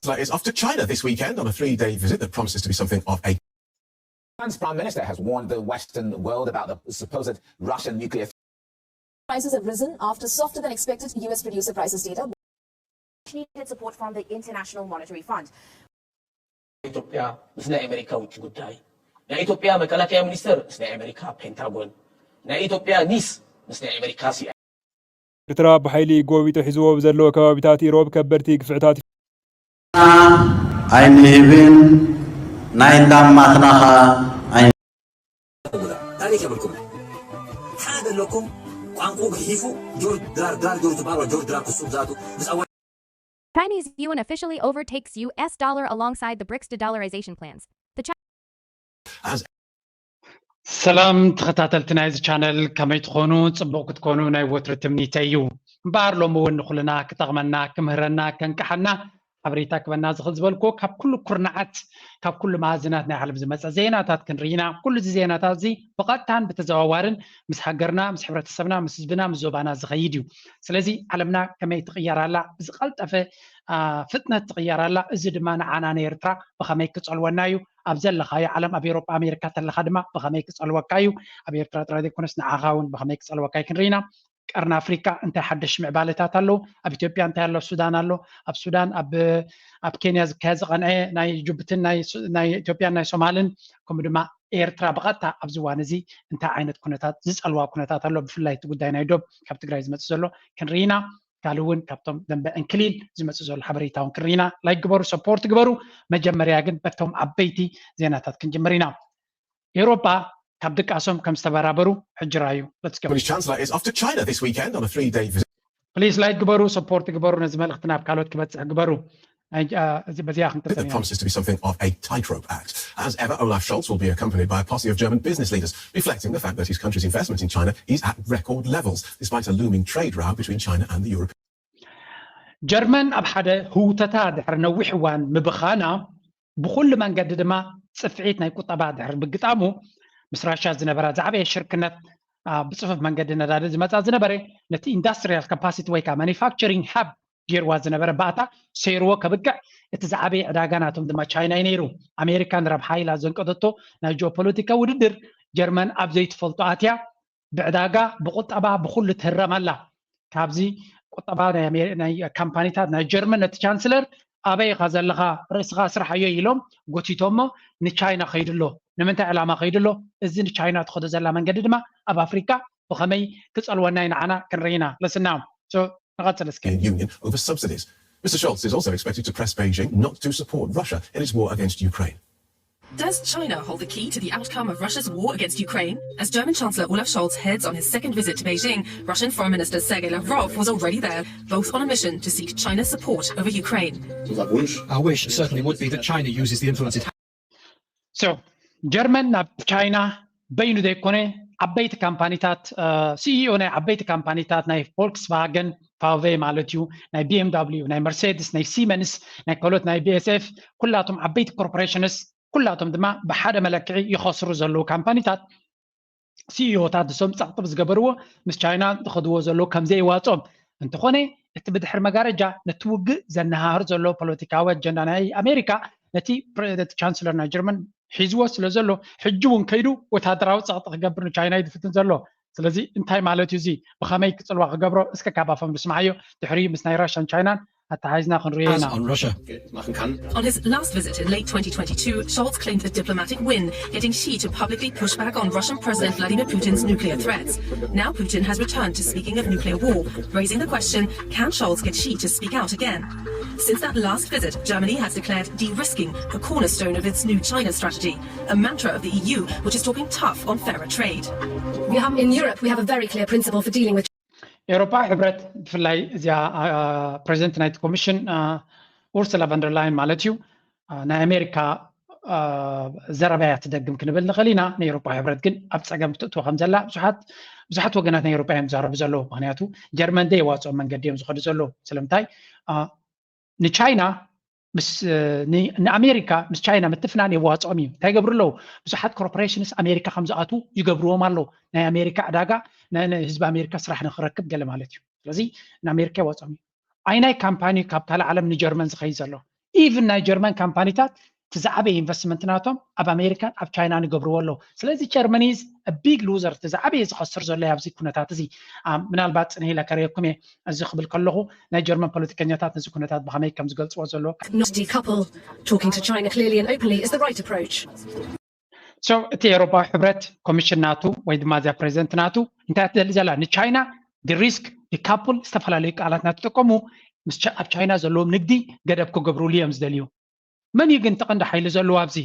Chancellor is off to China this weekend on a three-day visit that promises to be something of a Japan's prime minister has warned the Western world about the supposed Russian nuclear Prices have risen after softer than expected U S producer prices data. Needed support from the International Monetary Fund. ኢትዮጵያ ምስ ናይ ኣሜሪካ ውጭ ጉዳይ ናይ ኢትዮጵያ መከላከያ ሚኒስተር ምስ ናይ ኣሜሪካ ፔንታጎን ናይ ኢትዮጵያ ኒስ ምስ ናይ ኣሜሪካ ሲ ኤርትራ ብሓይሊ ጎቢጡ ሒዝዎ ብዘለዎ ከባቢታት ኢሮብ ከበድቲ ግፍዕታት ኣይንህብን ናይ እንዳማትና ኸኣ ኣይ ታሪክ የብልኩም ሓደ ኣለኩም ቋንቋ ግሒፉ ጆርጅ ድራር ድራር ጆርጅ ባባ ጆርጅ ድራር ክሱብ ዛቱ ምስ ኣዋ Chinese yuan officially overtakes U S dollar alongside the BRICS de-dollarization plans. The Chi- as ሰላም ተኸታተልቲ ናይዚ ቻነል ከመይ ትኾኑ? ጽቡቕ ክትኮኑ ናይ ወትሩ ትምኒተይ እዩ። እምበኣር ሎሚ እውን ንኹልና ክጠቕመና፣ ክምህረና፣ ከንቅሓና፣ ሓበሬታ ክበና ዝኽእል ዝበልኩ ካብ ኩሉ ኩርናዓት ካብ ኩሉ መኣዝናት ናይ ዓለም ዝመጸ ዜናታት ክንርኢና። ኩሉ እዚ ዜናታት እዚ ብቐጥታን ብተዘዋዋርን ምስ ሃገርና፣ ምስ ሕብረተሰብና፣ ምስ ህዝብና፣ ምስ ዞባና ዝኸይድ እዩ። ስለዚ ዓለምና ከመይ ትቕየር ኣላ፣ ብዝቐልጠፈ ፍጥነት ትቕየር ኣላ። እዚ ድማ ንዓና ንኤርትራ ብኸመይ ክጸልወና እዩ? ኣብ ዘለኻዮ ዓለም፣ ኣብ ኤውሮጳ፣ ኣሜሪካ ተለኻ ድማ ብኸመይ ክጸልወካ እዩ? ኣብ ኤርትራ ጥራይ ዘይኮነስ ንዓኻ እውን ብኸመይ ክጸልወካ እዩ ክንርኢና። ቀርኒ ኣፍሪካ እንታይ ሓደሽ ምዕባለታት ኣለዉ? ኣብ ኢትዮጵያ እንታይ ኣሎ? ሱዳን ኣሎ። ኣብ ሱዳን ኣብ ኣብ ኬንያ ዝካየድ ዝቐንዐ ናይ ጅቡትን ናይ ኢትዮጵያን ናይ ሶማልን ከምኡ ድማ ኤርትራ ብቐጥታ ኣብዚ እዋን እዚ እንታይ ዓይነት ኩነታት ዝፀልዋ ኩነታት ኣሎ? ብፍላይ እቲ ጉዳይ ናይ ዶብ ካብ ትግራይ ዝመፅእ ዘሎ ክንርኢና። ካልእ እውን ካብቶም ደንበ እንክሊል ዝመፅእ ዘሎ ሓበሬታ እውን ክንርኢና። ላይክ ግበሩ፣ ሰፖርት ግበሩ። መጀመርያ ግን በቶም ዓበይቲ ዜናታት ክንጅምር ኢና። ኤውሮጳ ካብ ድቃሶም ከም ዝተበራበሩ ሕጂ ራዩ። Let's go. Japanese Chancellor is off to China this weekend on a three-day visit. ፕሊስ ላይክ ግበሩ፣ ሰፖርት ግበሩ፣ ነዚ መልእኽቲ ናብ ካልኦት ክበፅሕ ግበሩ። በዚኣ It promises to be something of a tightrope act. As ever, Olaf Scholz will be accompanied by a posse of German business leaders, reflecting the fact that his country's investment in China is at record levels, despite a looming trade row between China and the European. ጀርመን ኣብ ሓደ ህውተታ ድሕሪ ነዊሕ እዋን ምብኻና ብኩሉ መንገዲ ድማ ጽፍዒት ናይ ቁጠባ ድሕሪ ምግጣሙ ምስ ራሻ ዝነበራ ዝዓበየ ሽርክነት ብጽፉፍ መንገዲ ነዳዲ ዝመጻ ዝነበረ ነቲ ኢንዳስትሪያል ካፓሲቲ ወይ ከዓ ማኒፋክቸሪንግ ሃብ ገይርዋ ዝነበረ ባእታ ሰይርዎ ከብቅዕ እቲ ዝዓበየ ዕዳጋ ናቶም ድማ ቻይና እዩ ነይሩ። ኣሜሪካ ንረብሓ ኢላ ዘንቀጠቶ ናይ ጂኦፖለቲካ ውድድር ጀርመን ኣብ ዘይትፈልጦ ኣትያ ብዕዳጋ ብቁጠባ ብኩሉ ትህረም ኣላ። ካብዚ ቁጠባ ናይ ካምፓኒታት ናይ ጀርመን ነቲ ቻንስለር ኣበይ ኢኻ ዘለኻ ርእስኻ ስርሓዮ ኢሎም ጎቲቶሞ ንቻይና ከይዱ ኣሎ። ንምንታይ ዕላማ ከይዱ ኣሎ? እዚ ንቻይና ትኸዶ ዘላ መንገዲ ድማ ኣብ ኣፍሪካ ብኸመይ ክፀልወና እዩ ንዓና ክንርኢና ለስና ንቐፅል እስኪ። Union over subsidies. Mister Scholz is also expected to press Beijing not to support Russia in its war against Ukraine. Does China hold the key to the outcome of Russia's war against Ukraine? As German Chancellor Olaf Scholz heads on his second visit to Beijing, Russian Foreign Minister Sergei Lavrov was already there, both on a mission to seek China's support over Ukraine. Our wish certainly would be that China uses the influence it has. So, ጀርመን ናብ ቻይና በይኑ ዘይኮነ ዓበይቲ ካምፓኒታት ሲኢኦ ናይ ዓበይቲ ካምፓኒታት ናይ ፎልክስቫገን ፋቬ ማለት እዩ ናይ ቢኤምዳብሊዩ ናይ መርሴድስ ናይ ሲመንስ ናይ ካልኦት ናይ ቢኤስኤፍ ኩላቶም ዓበይቲ ኮርፖሬሽንስ ኩላቶም ድማ ብሓደ መለክዒ ይኸስሩ ዘለዉ ካምፓኒታት ሲኢኦታት ንሶም ጸቕጥብ ዝገበርዎ ምስ ቻይና ዝኸድዎ ዘለዉ ከም ዘይዋጾም እንተኾነ እቲ ብድሕሪ መጋረጃ ነቲ ውግእ ዘነሃህር ዘሎ ፖለቲካዊ ኣጀንዳ ናይ ኣሜሪካ ነቲ ቻንስለር ናይ ጀርመን ሒዝዎ ስለ ዘሎ ሕጂ እውን ከይዱ ወታደራዊ ጸቕጢ ክገብር ንቻይና እዩ ዝፍትን ዘሎ። ስለዚ እንታይ ማለት እዩ እዚ ብኸመይ ክጽልዋ ክገብሮ እስከ ካብ ኣፎም ንስምዓዮ። ድሕሪኡ ምስ ናይ ራሽያን ቻይናን ኣተሓሒዝና ክንሪኦ ኢና። On his last visit in late twenty twenty-two, Scholz claimed a diplomatic win, getting Xi to publicly push back on Russian President Vladimir Putin's nuclear threats. Now Putin has returned to speaking of nuclear war, raising the question, can Scholz get Xi to speak out again? Since that last visit, Germany has declared de-risking a cornerstone of its new China strategy, a mantra of the E U, which is talking tough on fairer trade. We have, in Europe, we have a very clear principle for dealing with ኤውሮፓ ሕብረት ብፍላይ እዚኣ ፕሬዚደንት ናይቲ ኮሚሽን ኡርሱላ ቫንደርላይን ማለት እዩ ናይ ኣሜሪካ ዘረባ እያ ትደግም ክንብል ንኽእል ኢና። ናይ ኤውሮፓ ሕብረት ግን ኣብ ፀገም ትእትዎ ከም ዘላ ብዙሓት ብዙሓት ወገናት ናይ ኤውሮፓ እዮም ዝዛረቡ ዘለዉ። ምክንያቱ ጀርመን ደይዋፅኦም መንገዲ እዮም ዝኸዱ ዘለዉ። ስለምንታይ ንቻይና ንኣሜሪካ ምስ ቻይና ምትፍናን የዋፅኦም እዩ። እንታይ ይገብሩ ኣለዉ? ብዙሓት ኮርፖሬሽንስ ኣሜሪካ ከም ዝኣትዉ ይገብርዎም ኣለዉ። ናይ ኣሜሪካ ዕዳጋ ንህዝቢ ኣሜሪካ ስራሕ ንክረክብ ገለ ማለት እዩ። ስለዚ ንኣሜሪካ የዋፅኦም እዩ። ኣይናይ ካምፓኒ ካብ ካልእ ዓለም ንጀርመን ዝኸይድ ዘሎ ኢቭን ናይ ጀርመን ካምፓኒታት እቲ ዝዓበየ ኢንቨስትመንት ናቶም ኣብ ኣሜሪካን ኣብ ቻይናን ይገብርዎ ኣለዉ። ስለዚ ጀርመኒ is a big loser፣ እቲ ዝዓበየ ዝኸስር ዘሎ ኣብዚ ኩነታት እዚ። ምናልባት ፅንሕ ኢለ ከርእየኩም እየ። እዚ ክብል ከለኹ ናይ ጀርመን ፖለቲከኛታት ነዚ ኩነታት ብኸመይ ከም ዝገልፅዎ ዘሎ። Not decouple. Talking to China clearly and openly is the right approach. So እቲ ኤውሮፓዊ ሕብረት ኮሚሽን ናቱ ወይ ድማ እዚኣ ፕሬዚደንት ናቱ እንታይ ትደሊ ዘላ? ንቻይና ዲ ሪስክ፣ ዲካፕል፣ ዝተፈላለዩ ቃላት ናትጠቀሙ ኣብ ቻይና ዘለዎም ንግዲ ገደብ ክገብሩሉ እዮም ዝደልዩ። መን እዩ ግን ተቐንዲ ሓይሊ ዘለዎ ኣብዚ?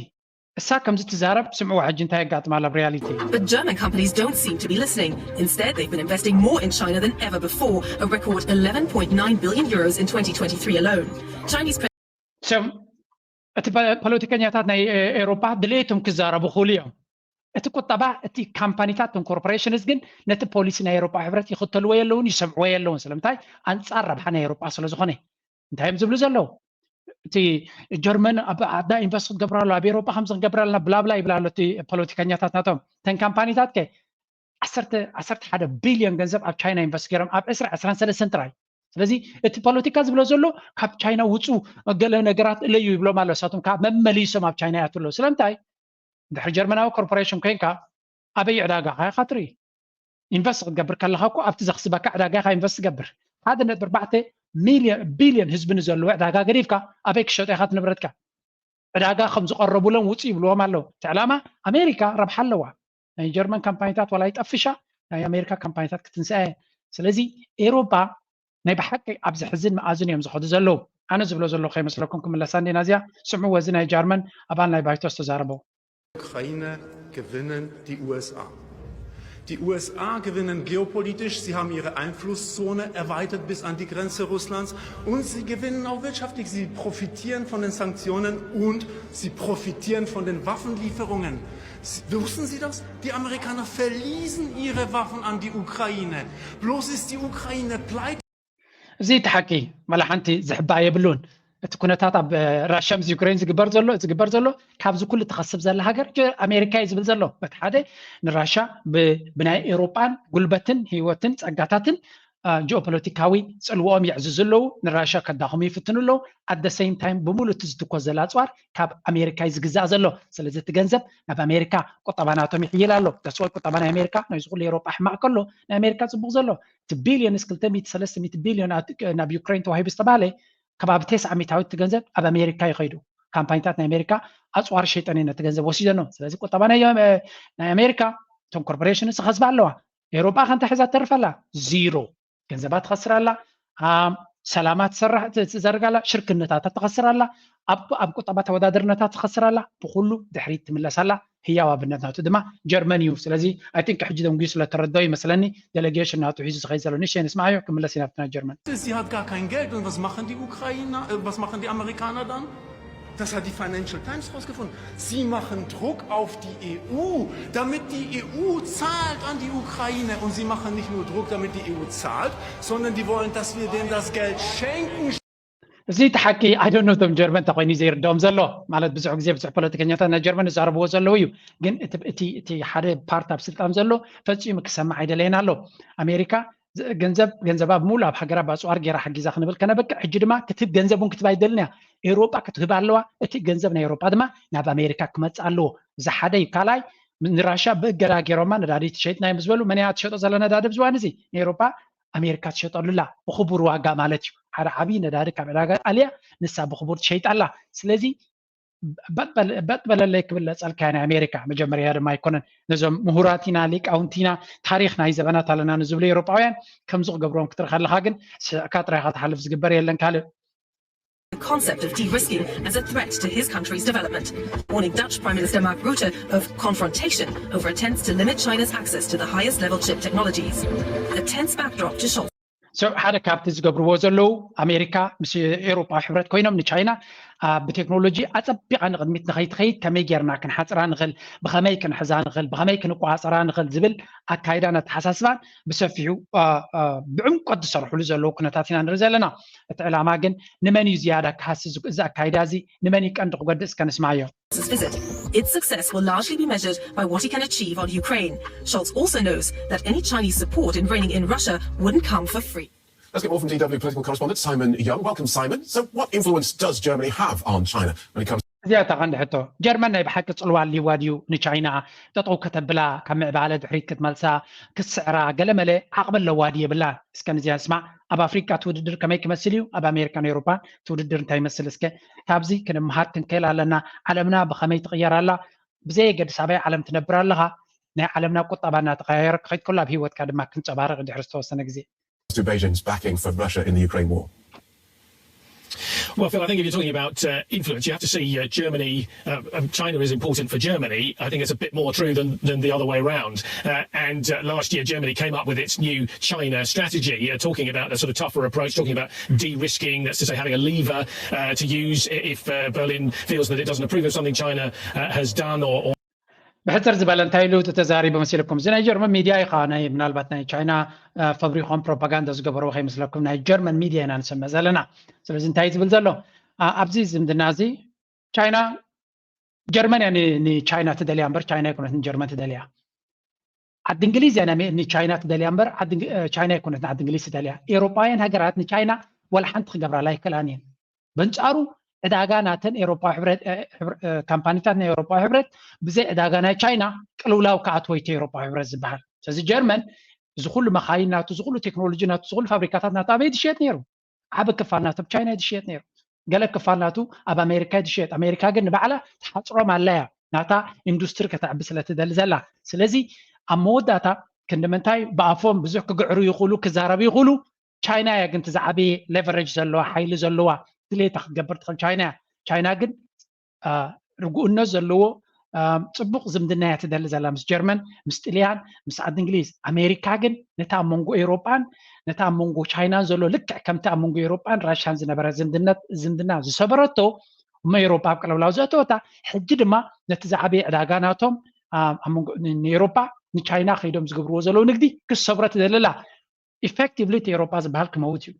እሳ ከምዚ ትዛረብ ስምዕዋ ሕጂ እንታይ የጋጥማ ኣብ ሪያሊቲ። But German companies don't seem to be listening. Instead, they've been investing more in China than ever before, a record eleven point nine billion euros in twenty twenty-three alone. Chinese ሰብ እቲ ፖለቲከኛታት ናይ ኤሮፓ ድሌቶም ክዛረቡ ክእሉ እዮም። እቲ ቁጠባ፣ እቲ ካምፓኒታት፣ ን ኮርፖሬሽንስ ግን ነቲ ፖሊሲ ናይ ኤሮፓ ሕብረት ይኽተልዎ የለውን፣ ይሰምዕዎ የለውን። ስለምንታይ? ኣንጻር ረብሓ ናይ ኤሮፓ ስለ ዝኾነ። እንታይ እዮም ዝብሉ ዘለዉ? እቲ ጀርመን ኣብ ዓዳ ኢንቨስት ክትገብር ኣሎ፣ ኣብ ኤሮፓ ከምዚ ክንገብር ኣለና ብላብላ ይብል ኣሎ እቲ ፖለቲከኛታት ናቶም። እተን ካምፓኒታት ከ ዓሰርተ ዓሰርተ ሓደ ቢልዮን ገንዘብ ኣብ ቻይና ኢንቨስት ገይሮም ኣብ ዕስራ ዕስራን ሰለስተን ጥራይ። ስለዚ እቲ ፖለቲካ ዝብሎ ዘሎ ካብ ቻይና ውፁ፣ ገለ ነገራት እለዩ ይብሎም ኣሎ። እሳቶም ካብ መመሊሶም ኣብ ቻይና ያቱ ኣለዉ። ስለምንታይ? እንድሕር ጀርመናዊ ኮርፖሬሽን ኮይንካ ኣበይ ዕዳጋ ኢኻ ትርኢ? ኢንቨስት ክትገብር ከለኻ እኮ ኣብቲ ዘኽስበካ ዕዳጋ ኢኻ ኢንቨስት ትገብር። ሓደ ነጥቢ ኣርባዕተ ሚልዮን ቢልዮን ህዝቢ ንዘለዎ ዕዳጋ ገዲፍካ ኣበይ ክሸጦ ኢኻ እቲ ንብረትካ? ዕዳጋ ከም ዝቐረቡሎም ውፁ ይብልዎም ኣለዉ። እቲ ዕላማ ኣሜሪካ ረብሓ ኣለዋ። ናይ ጀርመን ካምፓኒታት ዋላ ይጠፍሻ ናይ ኣሜሪካ ካምፓኒታት ክትንስኣ እየ። ስለዚ ኤሮፓ ናይ ብሓቂ ኣብ ዘሕዝን መኣዝን እዮም ዝኸዱ ዘለዉ። ኣነ ዝብሎ ዘለኹ ከይመስለኩም ክምለሳ እንዴና እዚኣ ስምዕዎ። እዚ ናይ ጀርመን ኣባል ናይ ባይቶ ዝተዛረቦ። Ukraine gewinnen die U S A. Die U S A gewinnen geopolitisch, sie haben ihre Einflusszone erweitert bis an die Grenze Russlands und sie gewinnen auch wirtschaftlich. Sie profitieren von den Sanktionen und sie profitieren von den Waffenlieferungen. Wussten Sie das? Die Amerikaner verließen ihre Waffen an die Ukraine. Bloß ist die Ukraine pleite. እዚ እቲ ሓቂ መላ ሓንቲ ዝሕባ የብሉን። እቲ ኩነታት ኣብ ራሽያ ምስ ዩክሬን ዝግበር ዘሎ ዝግበር ዘሎ ካብዚ ኩሉ ትኸስብ ዘላ ሃገር ኣሜሪካ እዩ ዝብል ዘሎ። በቲ ሓደ ንራሽያ ብናይ ኤውሮጳን ጉልበትን ህይወትን ጸጋታትን ጂኦፖለቲካዊ ጽልውኦም የዕዝዙ ኣለዉ። ንራሽያ ከዳኽሙ ይፍትኑ ኣለዉ። ኣደ ሴም ታይም ብምሉእ እቲ ዝትኮስ ዘላ ኣጽዋር ካብ ኣሜሪካ እዩ ዝግዛእ ዘሎ። ስለዚ እቲ ገንዘብ ናብ ኣሜሪካ ቁጠባ ናቶም ይሕይል ኣሎ። ተስወይ ቁጠባ ናይ ኣሜሪካ ናይዚ ኩሉ ኤውሮጳ ሕማቕ ከሎ ናይ ኣሜሪካ ጽቡቕ ዘሎ እቲ ቢልዮንስ ክልተ ሚእቲ ሰለስተ ሚእቲ ቢልዮን ናብ ዩክሬን ተዋሂቡ ዝተባህለ ከባቢ ተስዓ ሚእታዊት እቲ ገንዘብ ኣብ ኣሜሪካ ይኸይዱ። ካምፓኒታት ናይ ኣሜሪካ ኣፅዋር ሸይጠን ነቲ ገንዘብ ወሲደኖ። ስለዚ ቁጠባ ናይ ኣሜሪካ እቶም ኮርፖሬሽንስ ይኸስባ ኣለዋ። ኤውሮጳ ከ እንታይ ሒዛ ትተርፍ ኣላ? ዚሮ። ገንዘባ ትኸስር ኣላ። ሰላማ ትሰርሕ ትዘርግ ኣላ። ሽርክነታታ ትኸስር ኣላ። ኣብ ቁጠባ ተወዳደርነታ ትኸስር ኣላ። ብኩሉ ድሕሪት ትምለስ ኣላ። ህያው ኣብነት ናቱ ድማ ጀርመን እዩ። ስለዚ ኣይ ቲንክ ሕጂ ደንጉዩ ስለ ተረድኦ ይመስለኒ ዴሌጌሽን ናቱ ሒዙ ዝኸይድ ዘሎ። ንሸይ ንስምዓዮ፣ ክምለስ ኢና ኣብቲ ናይ ጀርመን። Sie hat gar kein Geld. Und was machen die Ukrainer, äh, was machen die Amerikaner dann? Das hat die Financial Times rausgefunden. Sie machen Druck auf die E U, damit die E U zahlt an die Ukraine. Und sie machen nicht nur Druck, damit die E U zahlt, sondern die wollen, dass wir denen das Geld schenken. እዚ እቲ ሓቂ ኣይደኖ እቶም ጀርመን እንታይ ኮይኑ ዘይርድኦም ዘሎ ማለት ብዙሕ ግዜ ብዙሕ ፖለቲከኛታት ናይ ጀርመን ዝዛረብዎ ዘለዉ እዩ። ግን እቲ ሓደ ፓርት ኣብ ስልጣን ዘሎ ፈፂሙ ክሰማዕ ኣይደለየን ኣሎ። ኣሜሪካ ገንዘብ ገንዘባ ብምሉእ ኣብ ሃገራ ብኣፅዋር ገይራ ሓጊዛ ክንብል ከነበቅዕ ሕጂ ድማ ክትህብ ገንዘብ እውን ክትህብ ኣይደልን እያ። ኤውሮጳ ክትህብ ኣለዋ። እቲ ገንዘብ ናይ ኤውሮጳ ድማ ናብ ኣሜሪካ ክመፅእ ኣለዎ። እዚ ሓደ እዩ። ካልኣይ ንራሻ ብእገዳ ገይሮማ ነዳዲ ትሸይጥና እዮም ዝበሉ መን እያ ትሸጦ ዘለ ነዳዲ ብዝዋን እዚ ንኤውሮጳ ኣሜሪካ ትሸጠሉ ኣላ ብኽቡር ዋጋ ማለት እዩ። ሓደ ዓብዪ ነዳዲ ካብ ዕዳጋ ኣልያ ንሳ ብኽቡር ትሸይጥ ኣላ። ስለዚ በጥ በለለይ ክብል ለፀልካዮ ናይ ኣሜሪካ መጀመርያ ድማ ኣይኮነን። ነዞም ምሁራት ኢና ሊቃውንቲ ኢና ታሪክ ናይ ዘበናት ኣለና ንዝብሉ ኤውሮጳውያን ከምዚ ክገብርዎም ክትርኢ ከለካ ግን ስዕካ ጥራይካ ትሓልፍ ዝግበር የለን ካልእ። The concept of de-risking as a threat to his country's development, warning Dutch Prime Minister Mark Rutte of confrontation over attempts to limit China's access to the highest level chip technologies. A tense backdrop to Scholz. ሓደ ካብቲ ዝገብርዎ ዘለዉ ኣሜሪካ ምስ ኤውሮጳ ሕብረት ኮይኖም ንቻይና ብቴክኖሎጂ ኣጸቢቓ ንቕድሚት ንኸይትኸይድ ከመይ ጌርና ክንሓጽራ ንኽእል፣ ብኸመይ ክንሕዛ ንኽእል፣ ብኸመይ ክንቆጻጸራ ንኽእል ዝብል ኣካይዳን ኣተሓሳስባን ብሰፊሑ ብዕምቆት ዝሰርሕሉ ዘለዉ ኩነታት ኢና ንርኢ ዘለና። እቲ ዕላማ ግን ንመን እዩ ዝያዳ ክሃሲ እዚ ኣካይዳ እዚ ንመን እዩ ቀንዲ ክጎድእ እስከ ንስማዮ። Its success will largely be measured by what he can achieve on Ukraine. Scholz also knows that any Chinese support in reining in Russia wouldn't come for free. Let's get more from D W political correspondent Simon Young. Welcome, Simon. So, what influence does Germany have on China when it comes እዚኣ እታ ቀንዲ ሕቶ። ጀርመን ናይ ብሓቂ ጽልዋ ኣልይዋ ድዩ ንቻይና ጠጠው ከተብላ፣ ካብ ምዕባለ ድሕሪት ክትመልሳ፣ ክትስዕራ ገለመለ ዓቕሚ ኣለዋ ድዩ የብላን? እስከ ንዚኣ ንስማዕ። ኣብ ኣፍሪቃ እቲ ውድድር ከመይ ክመስል እዩ? ኣብ ኣሜሪካን ኤውሮፓን እቲ ውድድር እንታይ ይመስል? እስከ ካብዚ ክንምሃር ክንክእል ኣለና። ዓለምና ብኸመይ ትቕየር ኣላ? ብዘየገድስ ኣበይ ዓለም ትነብር ኣለኻ፣ ናይ ዓለምና ቁጠባ እናተቐያየረ ክኸይድ ከሎ ኣብ ህይወትካ ድማ ክንጸባረቕ ድሕሪ ዝተወሰነ ግዜ። to Beijing's backing for Russia in the Ukraine war? Well, Phil, I think if you're talking about uh, influence, you have to see uh, Germany. Uh, um, China is important for Germany. I think it's a bit more true than, than the other way around. Uh, and uh, last year, Germany came up with its new China strategy, uh, talking about a sort of tougher approach, talking about de-risking, that's to say, having a lever uh, to use i- if uh, Berlin feels that it doesn't approve of something China uh, has done or, or ብሕፅር ዝበለ እንታይ ኢሉ ተዛሪቡ መሲልኩም? እዚ ናይ ጀርመን ሚድያ ኢኻ ናይ ምናልባት ናይ ቻይና ፈብሪኾም ፕሮፓጋንዳ ዝገበርዎ ከይመስለኩም፣ ናይ ጀርመን ሚድያ ኢና ንሰምዕ ዘለና። ስለዚ እንታይ ዝብል ዘሎ ኣብዚ ዝምድና እዚ ቻይና ጀርመን እያ ንቻይና ትደልያ እምበር ቻይና ኣይኮነት ንጀርመን ትደልያ። ዓዲ እንግሊዝ እያ ንቻይና ትደልያ እምበር ቻይና ኣይኮነት ንዓዲ እንግሊዝ ትደልያ። ኤውሮጳውያን ሃገራት ንቻይና ዋላ ሓንቲ ክገብራላ ኣይክእላን እየን። በንጻሩ ዕዳጋ ናተን ኤውሮፓ ህብረት ካምፓኒታት ናይ ኤውሮፓ ህብረት ብዘይ ዕዳጋ ናይ ቻይና ቅልውላው ክኣትወይቲ ኤውሮፓ ህብረት ዝበሃል። ስለዚ ጀርመን እዚ ኩሉ መኻይን ናቱ፣ እዚ ኩሉ ቴክኖሎጂ ናቱ፣ እዚ ኩሉ ፋብሪካታት ናቱ ኣበይ ድሽየጥ ነይሩ? ዓቢ ክፋል ናቱ ኣብ ቻይና ድሽየጥ ነይሩ። ገለ ክፋል ናቱ ኣብ ኣሜሪካ ድሽየጥ። ኣሜሪካ ግን ንባዕላ ትሓፅሮም ኣለያ ናታ ኢንዱስትሪ ከተዕቢ ስለትደሊ ዘላ። ስለዚ ኣብ መወዳእታ ክንዲ ምንታይ ብኣፎም ብዙሕ ክግዕሩ ይኽእሉ፣ ክዛረቡ ይኽእሉ፣ ቻይና እያ ግን ዝዓበየ ሌቨሬጅ ዘለዋ ሓይሊ ዘለዋ ድሌታ ክትገብር ትኽእል ቻይና እያ። ቻይና ግን ርጉእነት ዘለዎ ፅቡቅ ዝምድና እያ ትደሊ ዘላ ምስ ጀርመን፣ ምስ ጥልያን፣ ምስ ዓዲ እንግሊዝ። ኣሜሪካ ግን ነታ ኣብ መንጎ ኤውሮጳን ነታ ኣብ መንጎ ቻይናን ዘሎ ልክዕ ከምቲ ኣብ መንጎ ኤውሮጳን ራሻን ዝነበረ ዝምድና ዝሰበረቶ እሞ ኤውሮጳ ኣብ ቅልውላው ዘእተወታ ሕጂ ድማ ነቲ ዝዓበየ ዕዳጋ ናቶም ንኤውሮጳ ንቻይና ከይዶም ዝገብርዎ ዘለዉ ንግዲ ክሰብሮ ትደሊ ኣላ። ኢፌክቲቭሊ እቲ ኤውሮጳ ዝበሃል ክመውት እዩ።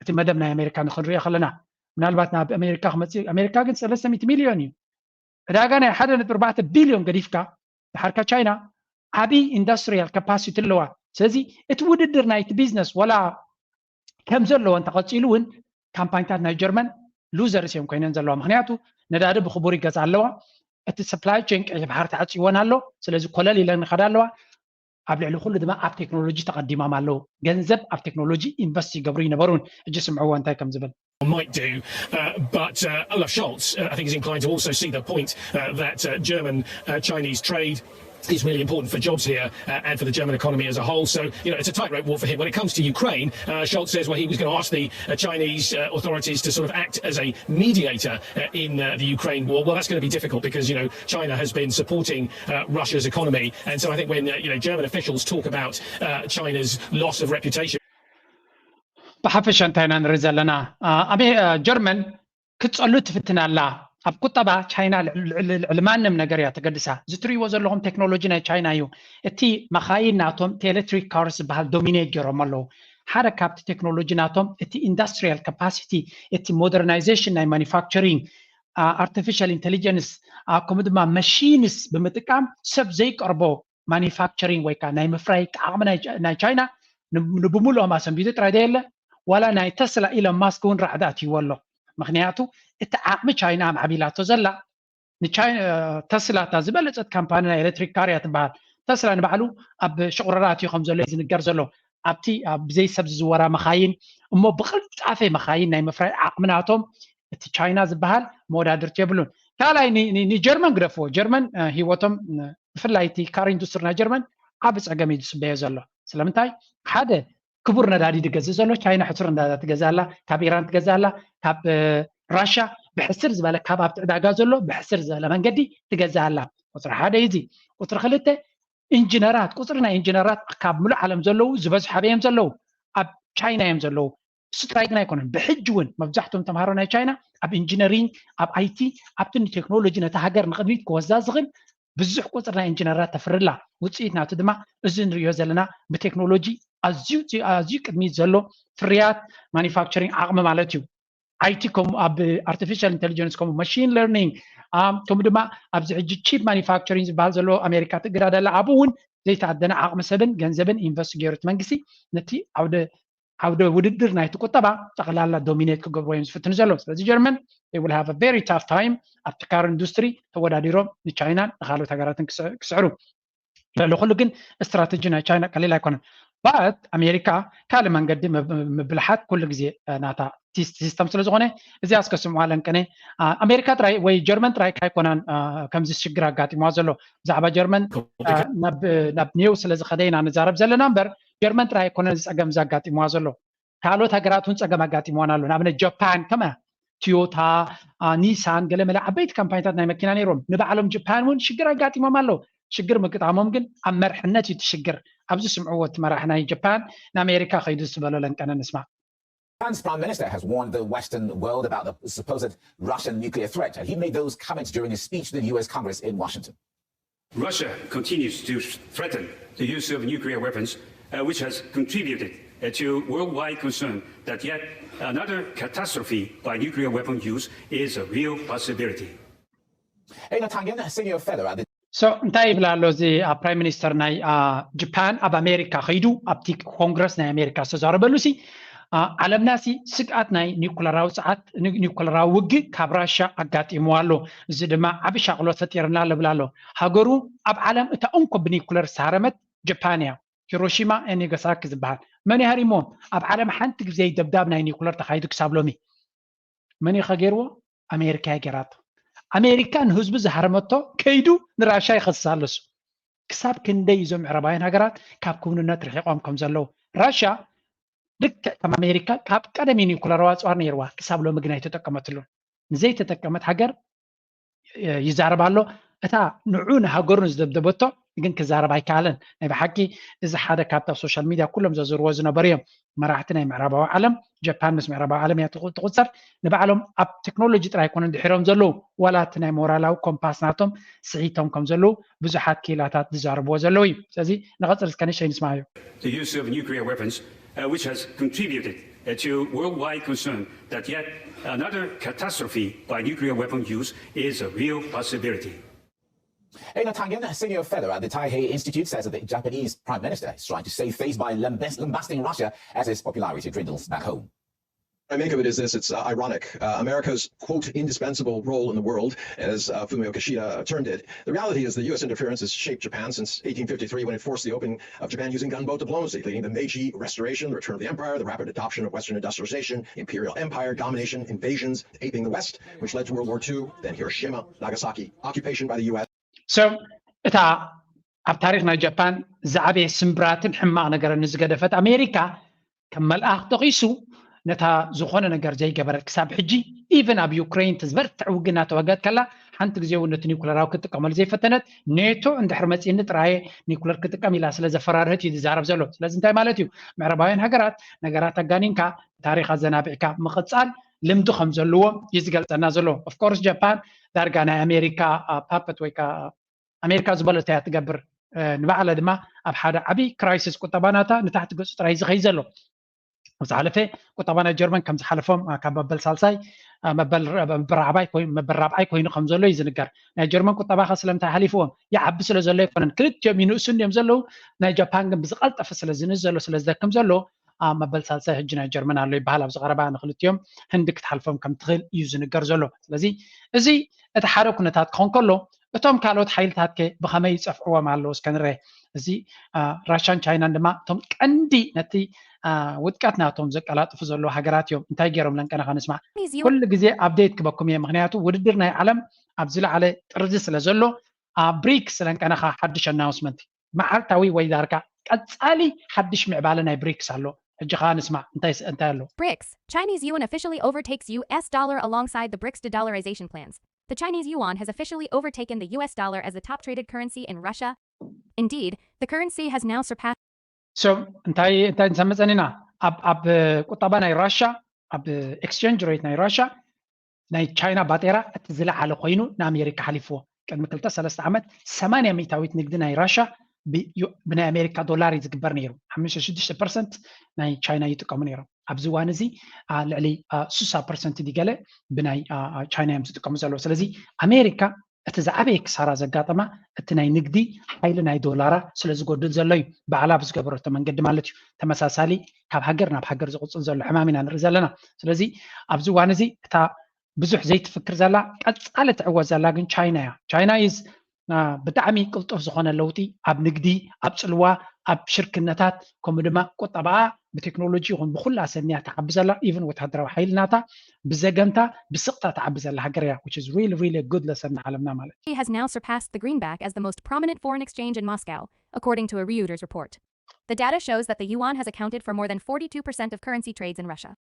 እቲ መደብ ናይ ኣሜሪካ ንክንሪኦ ከለና ምናልባት ናብ ኣሜሪካ ክመፅእ ኣሜሪካ ግን ሰለስተ ሚእቲ ሚልዮን እዩ ዕዳጋ ናይ ሓደ ነጥቢ ኣርባዕተ ቢልዮን ገዲፍካ ድሓርካ ቻይና ዓብይ ኢንዱስትሪያል ካፓሲቲ ኣለዋ። ስለዚ እቲ ውድድር ናይቲ ቢዝነስ ወላ ከም ዘለዎ እንተቐፂሉ እውን ካምፓኒታት ናይ ጀርመን ሉዘርስ እዮም ኮይነን ዘለዋ። ምክንያቱ ነዳዲ ብክቡር ይገዛ ኣለዋ። እቲ ሰፕላይ ቼን ቀይሕ ባሕሪ ተዓፅይወን ኣሎ። ስለዚ ኮለል ኢለን ይኸዳ ኣለዋ። ኣብ ልዕሊ ኩሉ ድማ ኣብ ቴክኖሎጂ ተቐዲሞም ኣለዉ። ገንዘብ ኣብ ቴክኖሎጂ ኢንቨስት ይገብሩ ይነበሩን። እጂ ስምዕዎ እንታይ ከም ዝብል። Might do, uh, but uh, Olaf Scholz, uh, I think, is inclined to also see the point uh, that uh, German uh, Chinese trade is really important for jobs here uh, and for the German economy as a whole. So, you know, it's a tightrope walk for him. When it comes to Ukraine, uh, Scholz says, well, he was going to ask the uh, Chinese uh, authorities to sort of act as a mediator uh, in uh, the Ukraine war. Well, that's going to be difficult because, you know, China has been supporting uh, Russia's economy. And so I think when, uh, you know, German officials talk about uh, China's loss of reputation, ብሓፈሻ እንታይ ኢና ንርኢ ዘለና? ጀርመን ክትጸሉ ትፍትን ኣላ። ኣብ ቁጠባ ቻይና ልዕሊ ማንም ነገር እያ ተገድሳ። እዚ ትርእይዎ ዘለኹም ቴክኖሎጂ ናይ ቻይና እዩ። እቲ መኻይን ናቶም እቲ ኤሌክትሪክ ካርስ ዝበሃል ዶሚኔት ገይሮም ኣለዉ። ሓደ ካብቲ ቴክኖሎጂ ናቶም እቲ ኢንዱስትሪያል ካፓሲቲ፣ እቲ ሞደርናይዜሽን ናይ ማኒፋክቸሪንግ፣ ኣርቲፊሻል ኢንቴሊጀንስ፣ ከምኡ ድማ መሺንስ ብምጥቃም ሰብ ዘይቀርቦ ማኒፋክቸሪንግ ወይ ከዓ ናይ ምፍራይ ዓቕሚ ናይ ቻይና ንብምሉኦም ኣሰንቢዱ ጥራይ ደየለ ዋላ ናይ ተስላ ኢሎን ማስክ እውን ራዕዲ ኣትይዎ ኣሎ። ምክንያቱ እቲ ዓቕሚ ቻይና ኣማዕቢላቶ ዘላ ተስላ እታ ዝበለፀት ካምፓኒ ናይ ኤሌክትሪክ ካር እያ ትበሃል። ተስላ ንባዕሉ ኣብ ሽቑረራ ኣትዩ ከም ዘሎ እዩ ዝንገር ዘሎ። ኣብቲ ብዘይ ሰብ ዝዝወራ መኻይን እሞ ብቅልጣፈ መኻይን ናይ ምፍራይ ዓቕሚ ናቶም እቲ ቻይና ዝበሃል መወዳድርቲ የብሉን። ካልኣይ ንጀርመን ግደፍዎ። ጀርመን ሂወቶም ብፍላይ እቲ ካር ኢንዱስትሪ ናይ ጀርመን ዓቢ ፀገም እዩ ዝስበዮ ዘሎ። ስለምንታይ ሓደ ክቡር ነዳዲ ዝገዝእ ዘሎ ቻይና ሕሱር ነዳዲ ትገዝእ ኣላ፣ ካብ ኢራን ትገዝእ ኣላ፣ ካብ ራሻ ብሕስር ዝበለ ካብ ኣብቲ ዕዳጋ ዘሎ ብሕስር ዝበለ መንገዲ ትገዝእ ኣላ። ቁፅሪ ሓደ እዚ። ቁፅሪ ክልተ ኢንጂነራት፣ ቁፅሪ ናይ ኢንጂነራት ካብ ሙሉእ ዓለም ዘለዉ ዝበዝሑ ኣበይ እዮም ዘለዉ? ኣብ ቻይና እዮም ዘለዉ። እሱ ጥራይ ግን ኣይኮነን። ብሕጂ እውን መብዛሕትኦም ተምሃሮ ናይ ቻይና ኣብ ኢንጂነሪንግ፣ ኣብ ኣይቲ፣ ኣብቲ ንቴክኖሎጂ ነታ ሃገር ንቕድሚት ክወስዳ ዝኽእል ብዙሕ ቁፅሪ ናይ ኢንጂነራት ተፍርላ። ውፅኢት ናቱ ድማ እዚ ንሪኦ ዘለና ብቴክኖሎጂ ኣዝዩ ኣዝዩ ቅድሚት ዘሎ ፍርያት ማኒፋክቸሪንግ ዓቕሚ ማለት እዩ። ኣይቲ ከምኡ ኣብ ኣርቲፊሻል ኢንቴሊጀንስ ከምኡ ማሽን ለርኒንግ ከምኡ ድማ ኣብዚ ሕጂ ቺፕ ማኒፋክቸሪንግ ዝበሃል ዘሎ ኣሜሪካ ትእግዳ ደላ ኣብኡ እውን ዘይተኣደነ ዓቕሚ ሰብን ገንዘብን ኢንቨስት ገይሩ እቲ መንግስቲ ነቲ ዓውደ ዓውደ ውድድር ናይቲ ቁጠባ ጠቕላላ ዶሚኔት ክገብርዎ እዮም ዝፍትኑ ዘለዉ። ስለዚ ጀርመን they will have a very tough time ኣብቲ ካር ኢንዱስትሪ ተወዳዲሮም ንቻይናን ንካልኦት ሃገራትን ክስዕሩ። ልዕሊ ኩሉ ግን ስትራተጂ ናይ ቻይና ቀሊል ኣይኮነን። ባት ኣሜሪካ ካልእ መንገዲ ምብልሓት ኩሉ ግዜ ናታ ሲስተም ስለ ዝኾነ እዚኣ እስከ ስምዑዋ ለንቅነ። ኣሜሪካ ጥራይ ወይ ጀርመን ጥራይ ካይኮናን ከምዚ ሽግር ኣጋጢምዋ ዘሎ። ብዛዕባ ጀርመን ናብ ኔው ስለ ዝኸደ ኢና ንዛረብ ዘለና እምበር ጀርመን ጥራይ ኣይኮነን እዚ ጸገም ዘጋጢምዋ ዘሎ። ካልኦት ሃገራት እውን ጸገም ኣጋጢምዋን ኣሎ። ንኣብነት ጃፓን ከመ ቶዮታ፣ ኒሳን፣ ገለመለ ዓበይቲ ካምፓኒታት ናይ መኪና ነይሮም። ንባዕሎም ጃፓን እውን ሽግር ኣጋጢሞም ኣሎ። ሽግር ምግጣሞም ግን ኣብ መርሕነት እዩ እቲ ሽግር። ኣብዚ ስምዕዎ እቲ መራሒ ናይ ጃፓን ንኣሜሪካ ከይዱ ዝበሎ ለንቀነ ንስማ። Japan's prime minister has warned the Western world about the supposed Russian nuclear threat. And he made those comments during a speech to the U S Congress in Washington. Russia continues to threaten the use of nuclear weapons, uh, which has contributed uh, to worldwide concern that yet another catastrophe by nuclear weapon use is a real possibility. Einar Tangen, senior fellow at the So እንታይ ይብል ኣሎ እዚ ፕራይም ሚኒስተር ናይ ጃፓን ኣብ ኣሜሪካ ከይዱ ኣብቲ ኮንግረስ ናይ ኣሜሪካ ዝተዛረበሉ ሲ ዓለምና ሲ ስግኣት ናይ ኒኩለራዊ ሰዓት ኒኩለራዊ ውግእ ካብ ራሻ ኣጋጢምዋ ኣሎ። እዚ ድማ ዓቢ ሻቕሎት ፈጢርና ኣሎ ይብል ኣሎ። ሃገሩ ኣብ ዓለም እታ እንኮ ብኒኩለር ዝተሃረመት ጃፓን እያ። ሂሮሺማ ናጋሳኪ ዝበሃል መን ይሃሪምዎም? ኣብ ዓለም ሓንቲ ግዜ ደብዳብ ናይ ኒኩለር ተኻይዱ ክሳብ ሎሚ። መን እዩ ከገይርዎ? ኣሜሪካ እያ ገይራቶ። ኣሜሪካ ንህዝቡ ዝሃረመቶ ከይዱ ንራሻ ይኸስስ ኣሎ እሱ። ክሳብ ክንደይ እዞም ምዕራባውያን ሃገራት ካብ ክውንነት ርሒቖም ከም ዘለዉ። ራሻ ልክዕ ከም ኣሜሪካ ካብ ቀደም እዩ ኒኩለራዊ ኣፅዋር ነይርዋ፣ ክሳብ ሎሚ ግን ኣይተጠቀመትሉን። ንዘይተጠቀመት ሃገር ይዛረብ ኣሎ። እታ ንዑ ንሃገሩ ንዝደብደበቶ ግን ክዛረብ ኣይከኣለን። ናይ ብሓቂ እዚ ሓደ ካብቲ ኣብ ሶሻል ሚድያ ኩሎም ዘዝርዎ ዝነበሩ እዮም። መራሕቲ ናይ ምዕራባዊ ዓለም፣ ጃፓን ምስ ምዕራባዊ ዓለም እያ ትቑ- ትቑጸር። ንባዕሎም ኣብ ቴክኖሎጂ ጥራይ ኣይኮነን ድሒሮም ዘለዉ፣ ዋላ እቲ ናይ ሞራላዊ ኮምፓስ ናቶም ስሒቶም ከም ዘለዉ ብዙሓት ክኢላታት ዝዛረብዎ ዘለዉ እዩ። ስለዚ ንቐጽል እስከ ንእሽተይ ንስማዓዮ። The use of nuclear weapons, uh, which has contributed uh, to worldwide concern that yet another catastrophe by nuclear weapon use is a real possibility. Einar Tangen, senior fellow at the Taihei Institute, says that the Japanese prime minister is trying to save face by lambast- lambasting Russia as his popularity dwindles back home. What I make of it is this, it's uh, ironic. Uh, America's, quote, indispensable role in the world, as uh, Fumio Kishida termed it. The reality is the U S interference has shaped Japan since eighteen fifty-three when it forced the opening of Japan using gunboat diplomacy, leading the Meiji Restoration, the return of the empire, the rapid adoption of Western industrialization, imperial empire domination, invasions, aping the West, which led to World War Two, then Hiroshima, Nagasaki, occupation by the U S. So እታ ኣብ ታሪክ ናይ ጃፓን ዝዓበየ ስምብራትን ሕማቕ ነገርን ንዝገደፈት ኣሜሪካ ከም መልኣኽ ጠቒሱ ነታ ዝኾነ ነገር ዘይገበረት ክሳብ ሕጂ ኢቨን ኣብ ዩክሬን ዝበርትዕ ውግእ እናተዋገት ከላ ሓንቲ ግዜ እውን ነቲ ኒኩለራዊ ክትጥቀመሉ ዘይፈተነት ኔቶ እንድሕር መፂእኒ ጥራየ ኒኩለር ክጥቀም ኢላ ስለ ዘፈራርህት እዩ ዝዛረብ ዘሎ። ስለዚ እንታይ ማለት እዩ? ምዕራባውያን ሃገራት ነገራት ኣጋኒንካ ታሪክ ኣዘናቢዕካ ምቕፃል ልምዲ ከም ዘለዎ እዩ ዝገልፀና ዘሎ። ኦፍኮርስ ጃፓን ዳርጋ ናይ ኣሜሪካ ፓፐት ወይ ከዓ ኣሜሪካ ዝበለቶ እያ ትገብር። ንባዕላ ድማ ኣብ ሓደ ዓብዪ ክራይሲስ ቁጠባ ናታ ንታሕቲ ገፁ ጥራይ ዝኸይ ዘሎ። ዝሓለፈ ቁጠባ ናይ ጀርመን ከም ዝሓለፎም ካብ መበል ሳልሳይ መበል ራብዓይ ኮይኑ ከም ዘሎ እዩ ዝንገር። ናይ ጀርመን ቁጠባ ከ ስለምንታይ ሓሊፍዎም? ይዓቢ ስለ ዘሎ ኣይኮነን። ክልቲኦም ይንእሱ እንዲዮም ዘለዉ። ናይ ጃፓን ግን ብዝቐልጠፈ ስለ ዝንእስ ዘሎ ስለ ዝደክም ዘሎ ኣብ መበል ሳልሳይ ሕጂ ናይ ጀርመን ኣሎ ይበሃል። ኣብዚ ቀረባ ንክልቲኦም ህንዲ ክትሓልፎም ከም ትኽእል እዩ ዝንገር ዘሎ። ስለዚ እዚ እቲ ሓደ ኩነታት ክኾን ከሎ እቶም ካልኦት ሓይልታት ከ ብኸመይ ይጸፍዕዎም ኣለዉ እስከ ንርአ። እዚ ራሻን ቻይናን ድማ እቶም ቀንዲ ነቲ ውድቀት ናቶም ዘቀላጥፉ ዘለዉ ሃገራት እዮም። እንታይ ገይሮም ለንቀናኻ ንስማዕ። ኩሉ ግዜ ኣፕዴት ክበኩም እየ፣ ምክንያቱ ውድድር ናይ ዓለም ኣብ ዝለዓለ ጥርዚ ስለ ዘሎ። ብሪክስ ለንቀናኻ ሓድሽ ኣናውንስመንት መዓልታዊ ወይ ዳርጋ ቀጻሊ ሓድሽ ምዕባለ ናይ ብሪክስ ኣሎ። ሕጂ ኸኣ ንስማዕ እንታይ እንታይ ኣሎ። BRICS, Chinese yuan officially overtakes U S dollar alongside the BRICS de-dollarization plans. The Chinese yuan has officially overtaken the U S dollar as the top traded currency in Russia. Indeed, the currency has now surpassed So እንታይ እንታይ ንሰምዕ ጸኒና ኣብ ኣብ ቁጠባ ናይ ራሻ ኣብ ኤክስቼንጅ ሬት ናይ ራሻ ናይ ቻይና ባጤራ እቲ ዝለዓለ ኮይኑ ንኣሜሪካ ሓሊፍዎ። ቅድሚ ክልተ ሰለስተ ዓመት ሰማንያ ሚእታዊት ንግዲ ናይ ራሻ ብናይ ኣሜሪካ ዶላር እዩ ዝግበር ነይሩ። ሓሙሽተ ሽዱሽተ ፐርሰንት ናይ ቻይና ይጥቀሙ ነይሮም። ኣብዚ እዋን እዚ ልዕሊ ስሳ ፐርሰንት ድገለ ብናይ ቻይና እዮም ዝጥቀሙ ዘለዉ። ስለዚ ኣሜሪካ እቲ ዝዓበየ ክሳራ ዘጋጠማ እቲ ናይ ንግዲ ሓይሊ ናይ ዶላራ ስለ ዝጎድል ዘሎ እዩ። ባዕላ ብዝገበረቶ መንገዲ ማለት እዩ። ተመሳሳሊ ካብ ሃገር ናብ ሃገር ዝቕፅል ዘሎ ሕማም ኢና ንርኢ ዘለና። ስለዚ ኣብዚ እዋን እዚ እታ ብዙሕ ዘይትፍክር ዘላ ቀፃሊ ትዕወት ዘላ ግን ቻይና እያ። ቻይና is ብጣዕሚ ቅልጡፍ ዝኾነ ለውጢ ኣብ ንግዲ፣ ኣብ ፅልዋ፣ ኣብ ሽርክነታት ከምኡ ድማ ቁጠባኣ ብቴክኖሎጂ ይኹን ብኩላ ሰኒያ ትዓቢ ዘላ፣ even ወታደራዊ ሓይሊ ናታ ብዘገምታ ብስቕታ ትዓቢ ዘላ ሃገር እያ፣ which is really really good lesson ንዓለምና ማለት እዩ። Has now surpassed the greenback as the most prominent foreign exchange in Moscow, according to a Reuters report. The data shows that the yuan has accounted for more than forty-two percent of currency trades in Russia.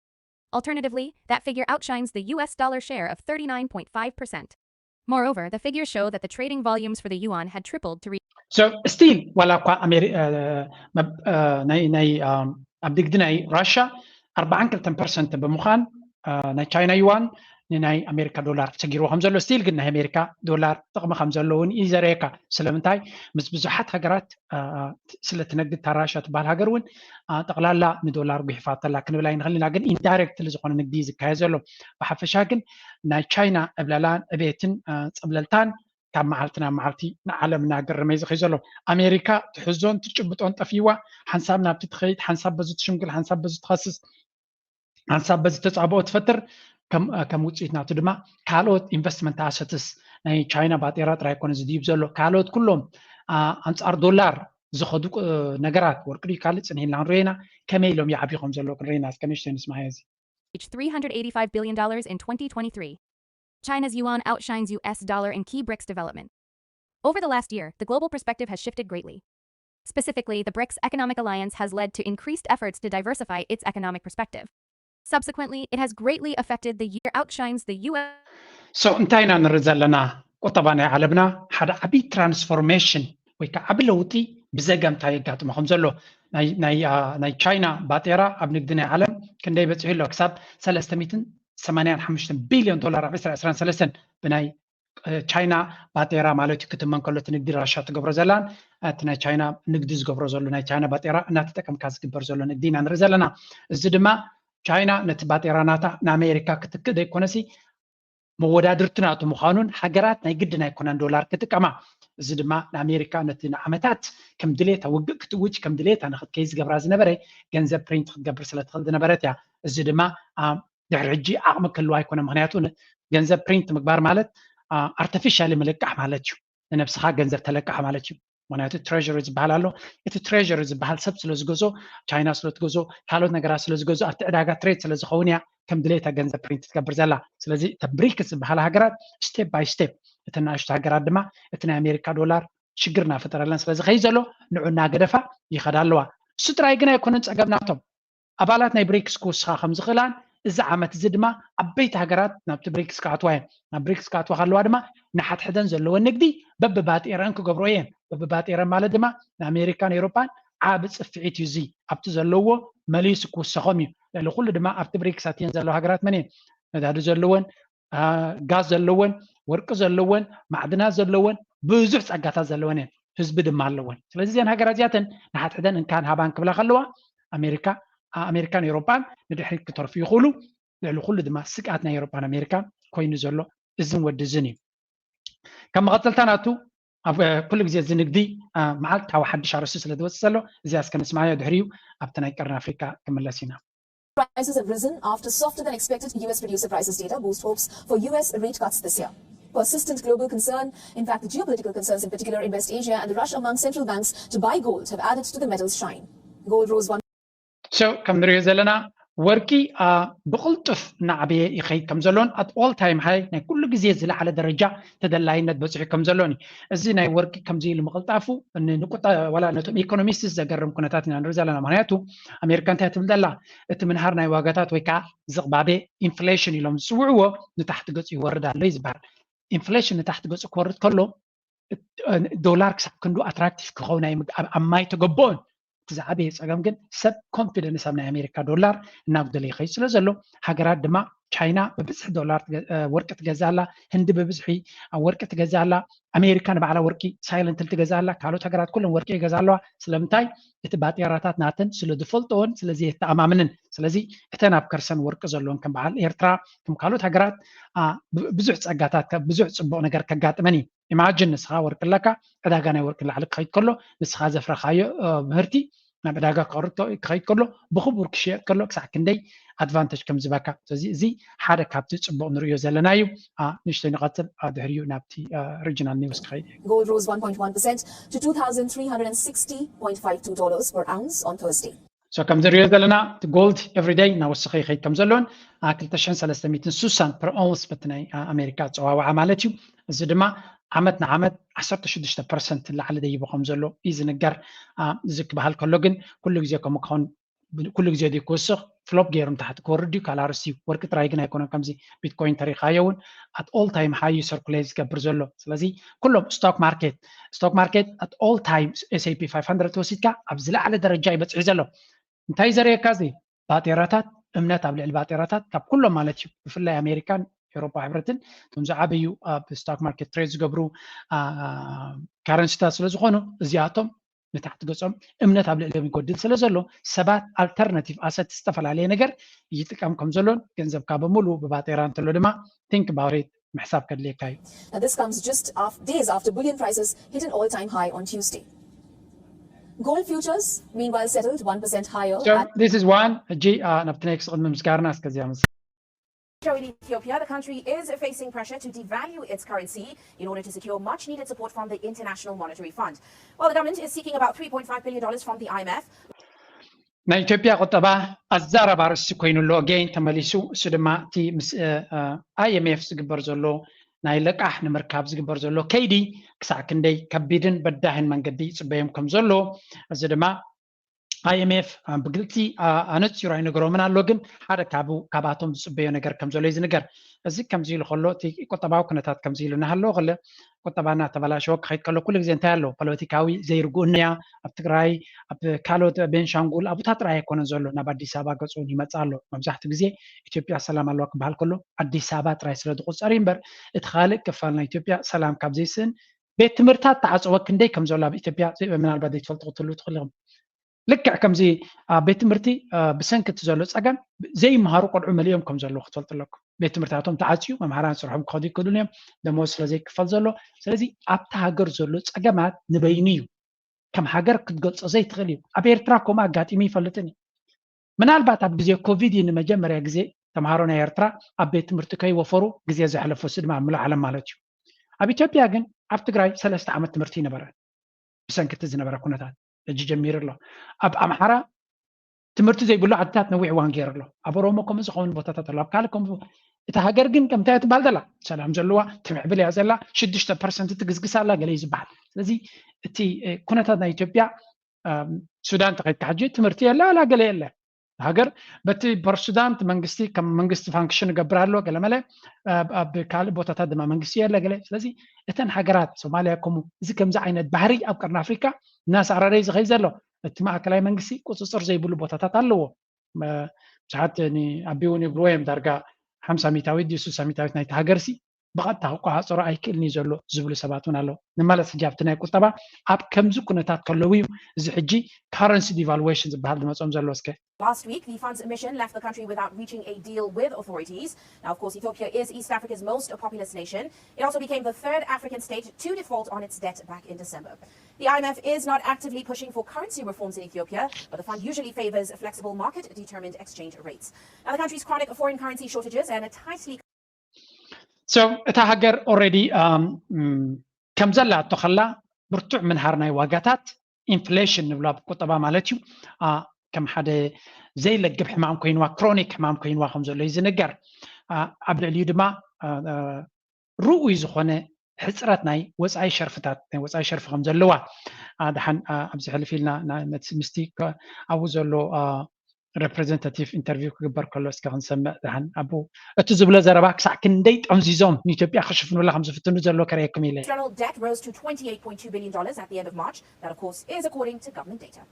Alternatively, that figure outshines the U S dollar share of thirty-nine point five percent. Moreover, the figures show that the trading volumes for the yuan had tripled to reach So still ዋላ እኳ ናይ ኣብ ንግዲ ናይ ራሻ ኣርባዓን ክልተን ፐርሰንት ብምዃን ናይ ቻይና ዩዋን ንናይ ኣሜሪካ ዶላር ሰጊርዎ ከም ዘሎ፣ still ግን ናይ ኣሜሪካ ዶላር ጥቕሚ ከም ዘለውን እዩ ዘርእየካ። ስለምንታይ? ምስ ብዙሓት ሃገራት ስለ ትነግድ እታ ራሻ ትበሃል ሃገር እውን ጠቕላላ ንዶላር ጉሒፋተላ ክንብል ኣይንኽእል ኢና፣ ግን indirectly ዝኾነ ንግዲ እዩ ዝካየድ ዘሎ። ብሓፈሻ ግን ናይ ቻይና ዕብለላን ዕቤትን ፀብለልታን ካብ መዓልቲ ናብ መዓልቲ ንዓለም እናገረመ እዩ ዝኸይድ ዘሎ። ኣሜሪካ ትሕዞን ትጭብጦን ጠፊዋ፣ ሓንሳብ ናብቲ ትኸይድ፣ ሓንሳብ በዚ ትሽምግል፣ ሓንሳብ በዚ ትኸስስ፣ ሓንሳብ በዚ ተፃብኦ ትፈጥር። ከም ውፅኢት ናቱ ድማ ካልኦት ኢንቨስትመንት ኣሰትስ ናይ ቻይና ባጤራ ጥራይ ኮነ ዝድይብ ዘሎ፣ ካልኦት ኩሎም ኣንፃር ዶላር ዝኸዱ ነገራት፣ ወርቂ ድዩ ካልእ፣ ፅንሕ ኢልና ክንሪኦ ኢና። ከመይ ኢሎም ይዓብዩ ከም ዘለዉ ክንርኢ ኢና። እስከ ንእሽተይ ንስማዕ እዚ። Reached three hundred eighty-five billion dollars in twenty twenty-three. China's yuan outshines U S dollar in key brics development. Over the last year, the global perspective has shifted greatly. Specifically, the brics economic alliance has led to increased efforts to diversify its economic perspective. Subsequently, it has greatly affected the year outshines the U S. So እንታይ ኢና ንርኢ ዘለና? ቁጠባ ናይ ዓለምና ሓደ ዓብዪ ትራንስፎርሜሽን ወይ ከዓ ዓቢ ለውጢ ብዘገምታ የጋጥሞ ከም ዘሎ። ናይ ቻይና ባጤራ ኣብ ንግዲ ናይ ዓለም ክንደይ በፂሑ ኣሎ? ክሳብ ሰለስተ ሚእትን ሰማንያን ሓሙሽተን ቢልዮን ዶላር ኣብ ዕስራ ዕስራን ሰለስተን ብናይ ቻይና ባጤራ ማለት እዩ ክትመን ከሎ፣ እቲ ንግዲ ራሻ ትገብሮ ዘላን እቲ ናይ ቻይና ንግዲ ዝገብሮ ዘሎ ናይ ቻይና ባጤራ እናተጠቀምካ ዝግበር ዘሎ ንግዲ ኢና ንርኢ ዘለና። እዚ ድማ ቻይና ነቲ ባጤራ ናታ ንኣሜሪካ ክትክእ ዘይኮነሲ መወዳድርቲ ናቱ ምዃኑን፣ ሃገራት ናይ ግድን ኣይኮነን ዶላር ክጥቀማ። እዚ ድማ ንኣሜሪካ ነቲ ንዓመታት ከም ድሌታ ውግእ ክትእውጅ ከም ድሌታ ንክትከይ ዝገብራ ዝነበረ ገንዘብ ፕሪንት ክትገብር ስለ ትኽእል ዝነበረት እያ። እዚ ድማ ድሕሪ ሕጂ ዓቕሚ ክህልዋ ኣይኮነ። ምክንያቱ ገንዘብ ፕሪንት ምግባር ማለት ኣርቲፊሻሊ ምልቃሕ ማለት እዩ። ንነብስኻ ገንዘብ ተለቃሕ ማለት እዩ። ምክንያቱ ትሬዥሪ ዝበሃል ኣሎ። እቲ ትሬዥሪ ዝበሃል ሰብ ስለ ዝገዞ፣ ቻይና ስለ ትገዞ፣ ካልኦት ነገራት ስለ ዝገዞ፣ ኣብቲ ዕዳጋ ትሬድ ስለ ዝኸውን እያ ከም ድሌታ ገንዘብ ፕሪንት ትገብር ዘላ። ስለዚ እተ ብሪክስ ዝበሃላ ሃገራት ስቴፕ ባይ ስቴፕ እተን ንኣሽቱ ሃገራት ድማ እቲ ናይ ኣሜሪካ ዶላር ሽግር እናፈጠረለን ስለ ዝኸይድ ዘሎ ንዑ እናገደፋ ይኸዳ ኣለዋ። እሱ ጥራይ ግን ኣይኮነን ፀገም ናቶም። ኣባላት ናይ ብሪክስ ክውስኻ ከም ዝኽእላን እዚ ዓመት እዚ ድማ ዓበይቲ ሃገራት ናብቲ ብሪክስ ክኣትዋ እየን። ናብ ብሪክስ ክኣትዋ ከለዋ ድማ ንሓድሕደን ዘለወን ንግዲ በብባጤረን ክገብሮ እየን። በብባጤረን ማለት ድማ ንኣሜሪካን ኤውሮጳን ዓቢ ጽፍዒት እዩ። እዚ ኣብቲ ዘለዎ መሊሱ ክውሰኾም እዩ። ልዕሊ ኩሉ ድማ ኣብቲ ብሪክስ ኣትየን ዘለዋ ሃገራት መን እየን? ነዳዲ ዘለወን፣ ጋዝ ዘለወን፣ ወርቂ ዘለወን፣ ማዕድናት ዘለወን፣ ብዙሕ ጸጋታት ዘለወን እየን። ህዝቢ ድማ ኣለወን። ስለዚ እዘን ሃገራት እዚኣተን ንሓድሕደን እንካን ሃባን ክብላ ከለዋ ኣሜሪካ ኣሜሪካን ኤውሮጳን ንድሕሪት ክተርፉ ይኽእሉ። ልዕሊ ኩሉ ድማ ስግኣት ናይ ኤውሮጳን ኣሜሪካን ኮይኑ ዘሎ እዝን ወዲ እዝን እዩ። ከም መቐጸልታ ናቱ ኣብ ኩሉ ግዜ እዚ ንግዲ መዓልታዊ ሓድሽ ኣርእስቲ ስለ ዝወፅእ ዘሎ እዚኣ እስከ ንስማዮ ድሕሪኡ ኣብቲ ናይ ቀርኒ ኣፍሪካ ክምለስ ኢና። Prices have risen after softer than expected U S producer prices data boost hopes for U S rate cuts this year. Persistent global concern, in fact, the geopolitical concerns in particular in West Asia and the rush among central banks to buy gold have added to the metal's shine. Gold rose one. So ከም ንሪኦ ዘለና ወርቂ ብቕልጡፍ እናዓበየ ይኸይድ ከም ዘሎን at all time high ናይ ኩሉ ግዜ ዝለዓለ ደረጃ ተደላይነት በፂሑ ከም ዘሎን እዩ። እዚ ናይ ወርቂ ከምዚ ኢሉ ምቕልጣፉ ዋላ ነቶም ኢኮኖሚስትስ ዘገርም ኩነታት ኢና ንርኢ ዘለና። ምክንያቱ ኣሜሪካ እንታይ ትብል ዘላ? እቲ ምንሃር ናይ ዋጋታት ወይ ከዓ ዝቕባቤ ኢንፍሌሽን ኢሎም ዝፅውዕዎ ንታሕቲ ገፁ ይወርድ ኣሎ እዩ ዝበሃል። ኢንፍሌሽን ንታሕቲ ገፁ ክወርድ ከሎ ዶላር ክሳብ ክንዱ ኣትራክቲቭ ክኸውን ኣብ ማይ ተገበኦን። እቲ ዝዓበየ ፀገም ግን ሰብ ኮንፊደንስ ኣብ ናይ ኣሜሪካ ዶላር እናጉደለ ይኸይድ ስለ ዘሎ ሃገራት ድማ ቻይና ብብዝሒ ዶላር ወርቂ ትገዛ ኣላ፣ ህንዲ ብብዝሒ ወርቂ ትገዛ ኣላ፣ ኣሜሪካ ንባዕላ ወርቂ ሳይለንትሊ ትገዛ ኣላ፣ ካልኦት ሃገራት ኩለን ወርቂ ይገዛ ኣለዋ። ስለምንታይ? እቲ ባጤራታት ናተን ስለ ዝፈልጥኦን ስለ ዘየተኣማምንን። ስለዚ እተን ኣብ ከርሰን ወርቂ ዘለዎን ከም በዓል ኤርትራ ከም ካልኦት ሃገራት ብዙሕ ጸጋታት ብዙሕ ጽቡቕ ነገር ከጋጥመን እዩ። ኢማጅን ንስኻ ወርቂ ኣለካ፣ ዕዳጋ ናይ ወርቂ ላዕሊ ክኸይድ ከሎ ንስኻ ዘፍረኻዮ ምህርቲ ናብ ዕዳጋ ክኸይድ ከሎ ብኽቡር ክሽየጥ ከሎ ክሳዕ ክንደይ ኣድቫንተጅ ከም ዝበካ። ስለዚ እዚ ሓደ ካብቲ ጽቡቕ ንርእዮ ዘለና እዩ። ንእሽተይ ንቐጽል፣ ድሕሪኡ ናብቲ ሪጅናል ኒውስ ክኸይድ እየ። Gold rose one point one percent to two thousand three hundred and sixty point five two dollars per ounce on Thursday. So ከም ዝሪኦ ዘለና እቲ ጎልድ ኤቭሪደይ እናወሰኸ ይኸይድ ከም ዘሎን ክልተ ሽሕን ሰለስተ ሚእትን ስሳን ፐር ኦንስ በቲ ናይ ኣሜሪካ ኣፀዋውዓ ማለት እዩ። እዚ ድማ ዓመት ንዓመት ዓሰርተ ሽዱሽተ ፐርሰንት ላዕሊ ደይቡ ከም ዘሎ እዩ ዝንገር። እዚ ክበሃል ከሎ ግን ኩሉ ግዜ ከምኡ ክኸውን ኩሉ ግዜ ድዩ ክወስኽ ፍሎፕ ገይሩ ንታሕቲ ክወርድ ድዩ ካልእ ኣርእስቲ እዩ። ወርቂ ጥራይ ግን ኣይኮነን ከምዚ ቢትኮይን ተሪኻዮ እውን ኣት ኦል ታይም ሃይ እዩ ሰርኩሌት ዝገብር ዘሎ። ስለዚ ኩሎም ስቶክ ማርኬት ስቶክ ማርኬት ኣት ኦል ታይም S and P five hundred ተወሲድካ ኣብ ዝለዓለ ደረጃ እዩ በፂሑ ዘሎ። እንታይ ዘርእየካ እዚ ባጤራታት እምነት ኣብ ልዕሊ ባጤራታት ካብ ኩሎም ማለት እዩ ብፍላይ ኣሜሪካን ኤውሮፓ ሕብረትን እቶም ዝዓበዩ ኣብ ስቶክ ማርኬት ትሬድ ዝገብሩ ካረንሲታት ስለ ዝኾኑ እዚኣቶም ንታሕቲ ገጾም እምነት ኣብ ልዕሊኦም ይጎድል ስለ ዘሎ ሰባት ኣልተርናቲቭ ኣሰት ዝተፈላለየ ነገር ይጥቀም ከም ዘሎን ገንዘብካ በሙሉ ብባጤራ እንተሎ ድማ think about it ምሕሳብ ከድልየካ እዩ። And this comes just af- days after bullion prices hit an all-time high on Tuesday. Gold futures, meanwhile, settled one percent higher. So at- this is one ሕጂ ናብቲ ናይ ክስቕድሚ ምስጋርና እስከዚያ ምስ In Ethiopia, the country is facing pressure to devalue its currency in order to secure much needed support from the International Monetary Fund. While the government is seeking about three point five billion dollars from the I M F. ናይ ኢትዮጵያ ቁጠባ ኣዛራቢ ኣርእስቲ ኮይኑ ኣሎ። ጌን ተመሊሱ እሱ ድማ እቲ ምስ I M F ዝግበር ዘሎ ናይ ልቃሕ ንምርካብ ዝግበር ዘሎ ከይዲ ክሳዕ ክንደይ ከቢድን በዳህን መንገዲ ይፅበዮም ከም ዘሎ እዚ ድማ I M F ብግልፂ ኣነፂሩ ኣይነገሮምን ኣሎ፣ ግን ሓደ ካብኣቶም ዝፅበዮ ነገር ከም ዘሎ እዩ ዝንገር። እዚ ከምዚ ኢሉ ከሎ እቲ ቁጠባዊ ኩነታት ከምዚ ኢሉ እናሃለወ ከሎ ቁጠባና ተበላሸወ ክኸይድ ከሎ ኩሉ ግዜ እንታይ ኣሎ ፖለቲካዊ ዘይርግእነያ ኣብ ትግራይ ኣብ ካልኦት ቤንሻንጉል ኣብታ ጥራይ ኣይኮነን ዘሎ ናብ ኣዲስ ኣበባ ገፁ እውን ይመፅእ ኣሎ። መብዛሕትኡ ግዜ ኢትዮጵያ ሰላም ኣለዋ ክበሃል ከሎ ኣዲስ ኣበባ ጥራይ ስለ ዝቁፀር እዩ እምበር እቲ ካልእ ክፋል ናይ ኢትዮጵያ ሰላም ካብ ዘይስእን ቤት ትምህርታት ተዓፀወ ክንደይ ከም ዘሎ ኣብ ኢትዮጵያ ምናልባት ዘይትፈልጡ ክትህልው ትኽእል ኢኹም። ልክዕ ከምዚ ኣብ ቤት ትምህርቲ ብሰንኪ እቲ ዘሎ ፀገም ዘይመሃሩ ቆልዑ መሊኦም ከም ዘለዉ ክትፈልጡ ኣለኩም። ቤት ትምህርታቶም ተዓፅዩ መምሃራን ስርሖም ክኸዱ ይክእሉን እዮም ደሞዝ ስለ ዘይክፈል ዘሎ። ስለዚ ኣብቲ ሃገር ዘሎ ፀገማት ንበይኑ እዩ ከም ሃገር ክትገልፆ ዘይትኽእል እዩ። ኣብ ኤርትራ ከምኡ ኣጋጢሙ ይፈልጥን እዩ። ምናልባት ኣብ ግዜ ኮቪድ እዩ ንመጀመርያ ግዜ ተምሃሮ ናይ ኤርትራ ኣብ ቤት ትምህርቲ ከይወፈሩ ግዜ ዘሕለፉ ስድማ ኣብ ምሉእ ዓለም ማለት እዩ። ኣብ ኢትዮጵያ ግን ኣብ ትግራይ ሰለስተ ዓመት ትምህርቲ ይነበረ ብሰንኪ እቲ ዝነበረ ኩነታት ሕጂ ጀሚሩ ኣሎ። ኣብ ኣምሓራ ትምህርቲ ዘይብሉ ዓድታት ነዊሕ እዋን ገይሩ ኣሎ። ኣብ ኦሮሞ ከምኡ ዝኸውን ቦታታት ኣሎ። ኣብ ካልእ ከምኡ እታ ሃገር ግን ከምታይ ትበሃል ዘላ ሰላም ዘለዋ ትምዕብል እያ ዘላ። ሽዱሽተ ፐርሰንት ትግዝግስ ኣላ ገለ እዩ ዝበሃል። ስለዚ እቲ ኩነታት ናይ ኢትዮጵያ ሱዳን ተኸይድካ ሕጂ ትምህርቲ የለ ኣላ ገለ የለ ሃገር በቲ በር ሱዳን እቲ መንግስቲ ከም መንግስቲ ፋንክሽን ይገብር ኣሎ ገለመለ ኣብ ካልእ ቦታታት ድማ መንግስቲ የለ ገለ። ስለዚ እተን ሃገራት ሶማልያ ከምኡ እዚ ከምዚ ዓይነት ባህሪ ኣብ ቀርኒ ኣፍሪካ እናሳዕረረ እዩ ዝኸይድ ዘሎ። እቲ ማእከላይ መንግስቲ ቁፅፅር ዘይብሉ ቦታታት ኣለዎ። ብዙሓት ኣቢውን ይብልዎ እዮም ዳርጋ ሓምሳ ሚታዊት ድዩ ስሳ ሚታዊት ናይቲ ሃገርሲ ብቐጥታ ክቆፃፀሮ ኣይክእልን እዩ ዘሎ ዝብሉ ሰባት እውን ኣለዉ። ንመለስ ሕጂ ኣብቲ ናይ ቁጠባ ኣብ ከምዚ ኩነታት ከለዉ እዩ እዚ ሕጂ ካረንሲ ዲቫሉዌሽን ዝበሃል ዝመፅኦም ዘሎ። እስከ Last week, the fund's mission left the country without reaching a deal with authorities. Now, of course, Ethiopia is East Africa's most populous nation. It also became the third African state to default on its debt back in December. The I M F is not actively pushing for currency reforms in Ethiopia, but the fund usually favors flexible market-determined exchange rates. Now, the country's chronic foreign currency shortages and a tightly So እታ ሃገር ኦልሬዲ ከም ዘላቶ ከላ ብርቱዕ ምንሃር ናይ ዋጋታት ኢንፍሌሽን ንብሎ ኣብ ቁጠባ ማለት እዩ ከም ሓደ ዘይለግብ ሕማም ኮይንዋ ክሮኒክ ሕማም ኮይንዋ ከም ዘሎ እዩ ዝንገር። ኣብ ልዕሊኡ ድማ ርኡይ ዝኾነ ሕፅረት ናይ ወፃኢ ሸርፍታት ናይ ወፃኢ ሸርፊ ከም ዘለዋ ድሓን ኣብዚ ሕልፍ ኢልና ምስቲ ኣብኡ ዘሎ representative interview ክግበር ከሎ እስከ ክንሰምዕ ድሓን ኣቡ እቲ ዝብሎ ዘረባ ክሳዕ ክንደይ ጠምዚዞም ንኢትዮጵያ ክሽፍኑላ ከም ዝፍትኑ ዘሎ ከርእየኩም ኢለ። General debt rose to twenty-eight point two billion dollars at the end of March. That, of course, is according to government data.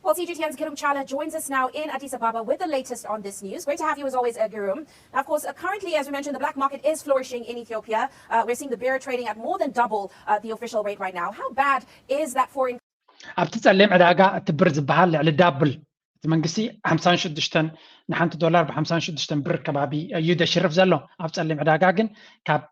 Well, C G T N's Girum Chala joins us now in Addis Ababa with the latest on this news. Great to have you as always, uh, Girum. Now, of course, uh, currently, as we mentioned, the black market is flourishing in Ethiopia. Uh, we're seeing the birr trading at more than double uh, the official rate right now. How bad is that foreign? ኣብቲ ጸሊም ዕዳጋ እቲ ብር ዝበሃል ልዕሊ ዳብል እቲ መንግስቲ ሓምሳን ሽዱሽተን ንሓንቲ ዶላር ብ ሓምሳን ሽዱሽተን ብር ከባቢ እዩ ደሽርፍ ዘሎ። ኣብ ጸሊም ዕዳጋ ግን ካብ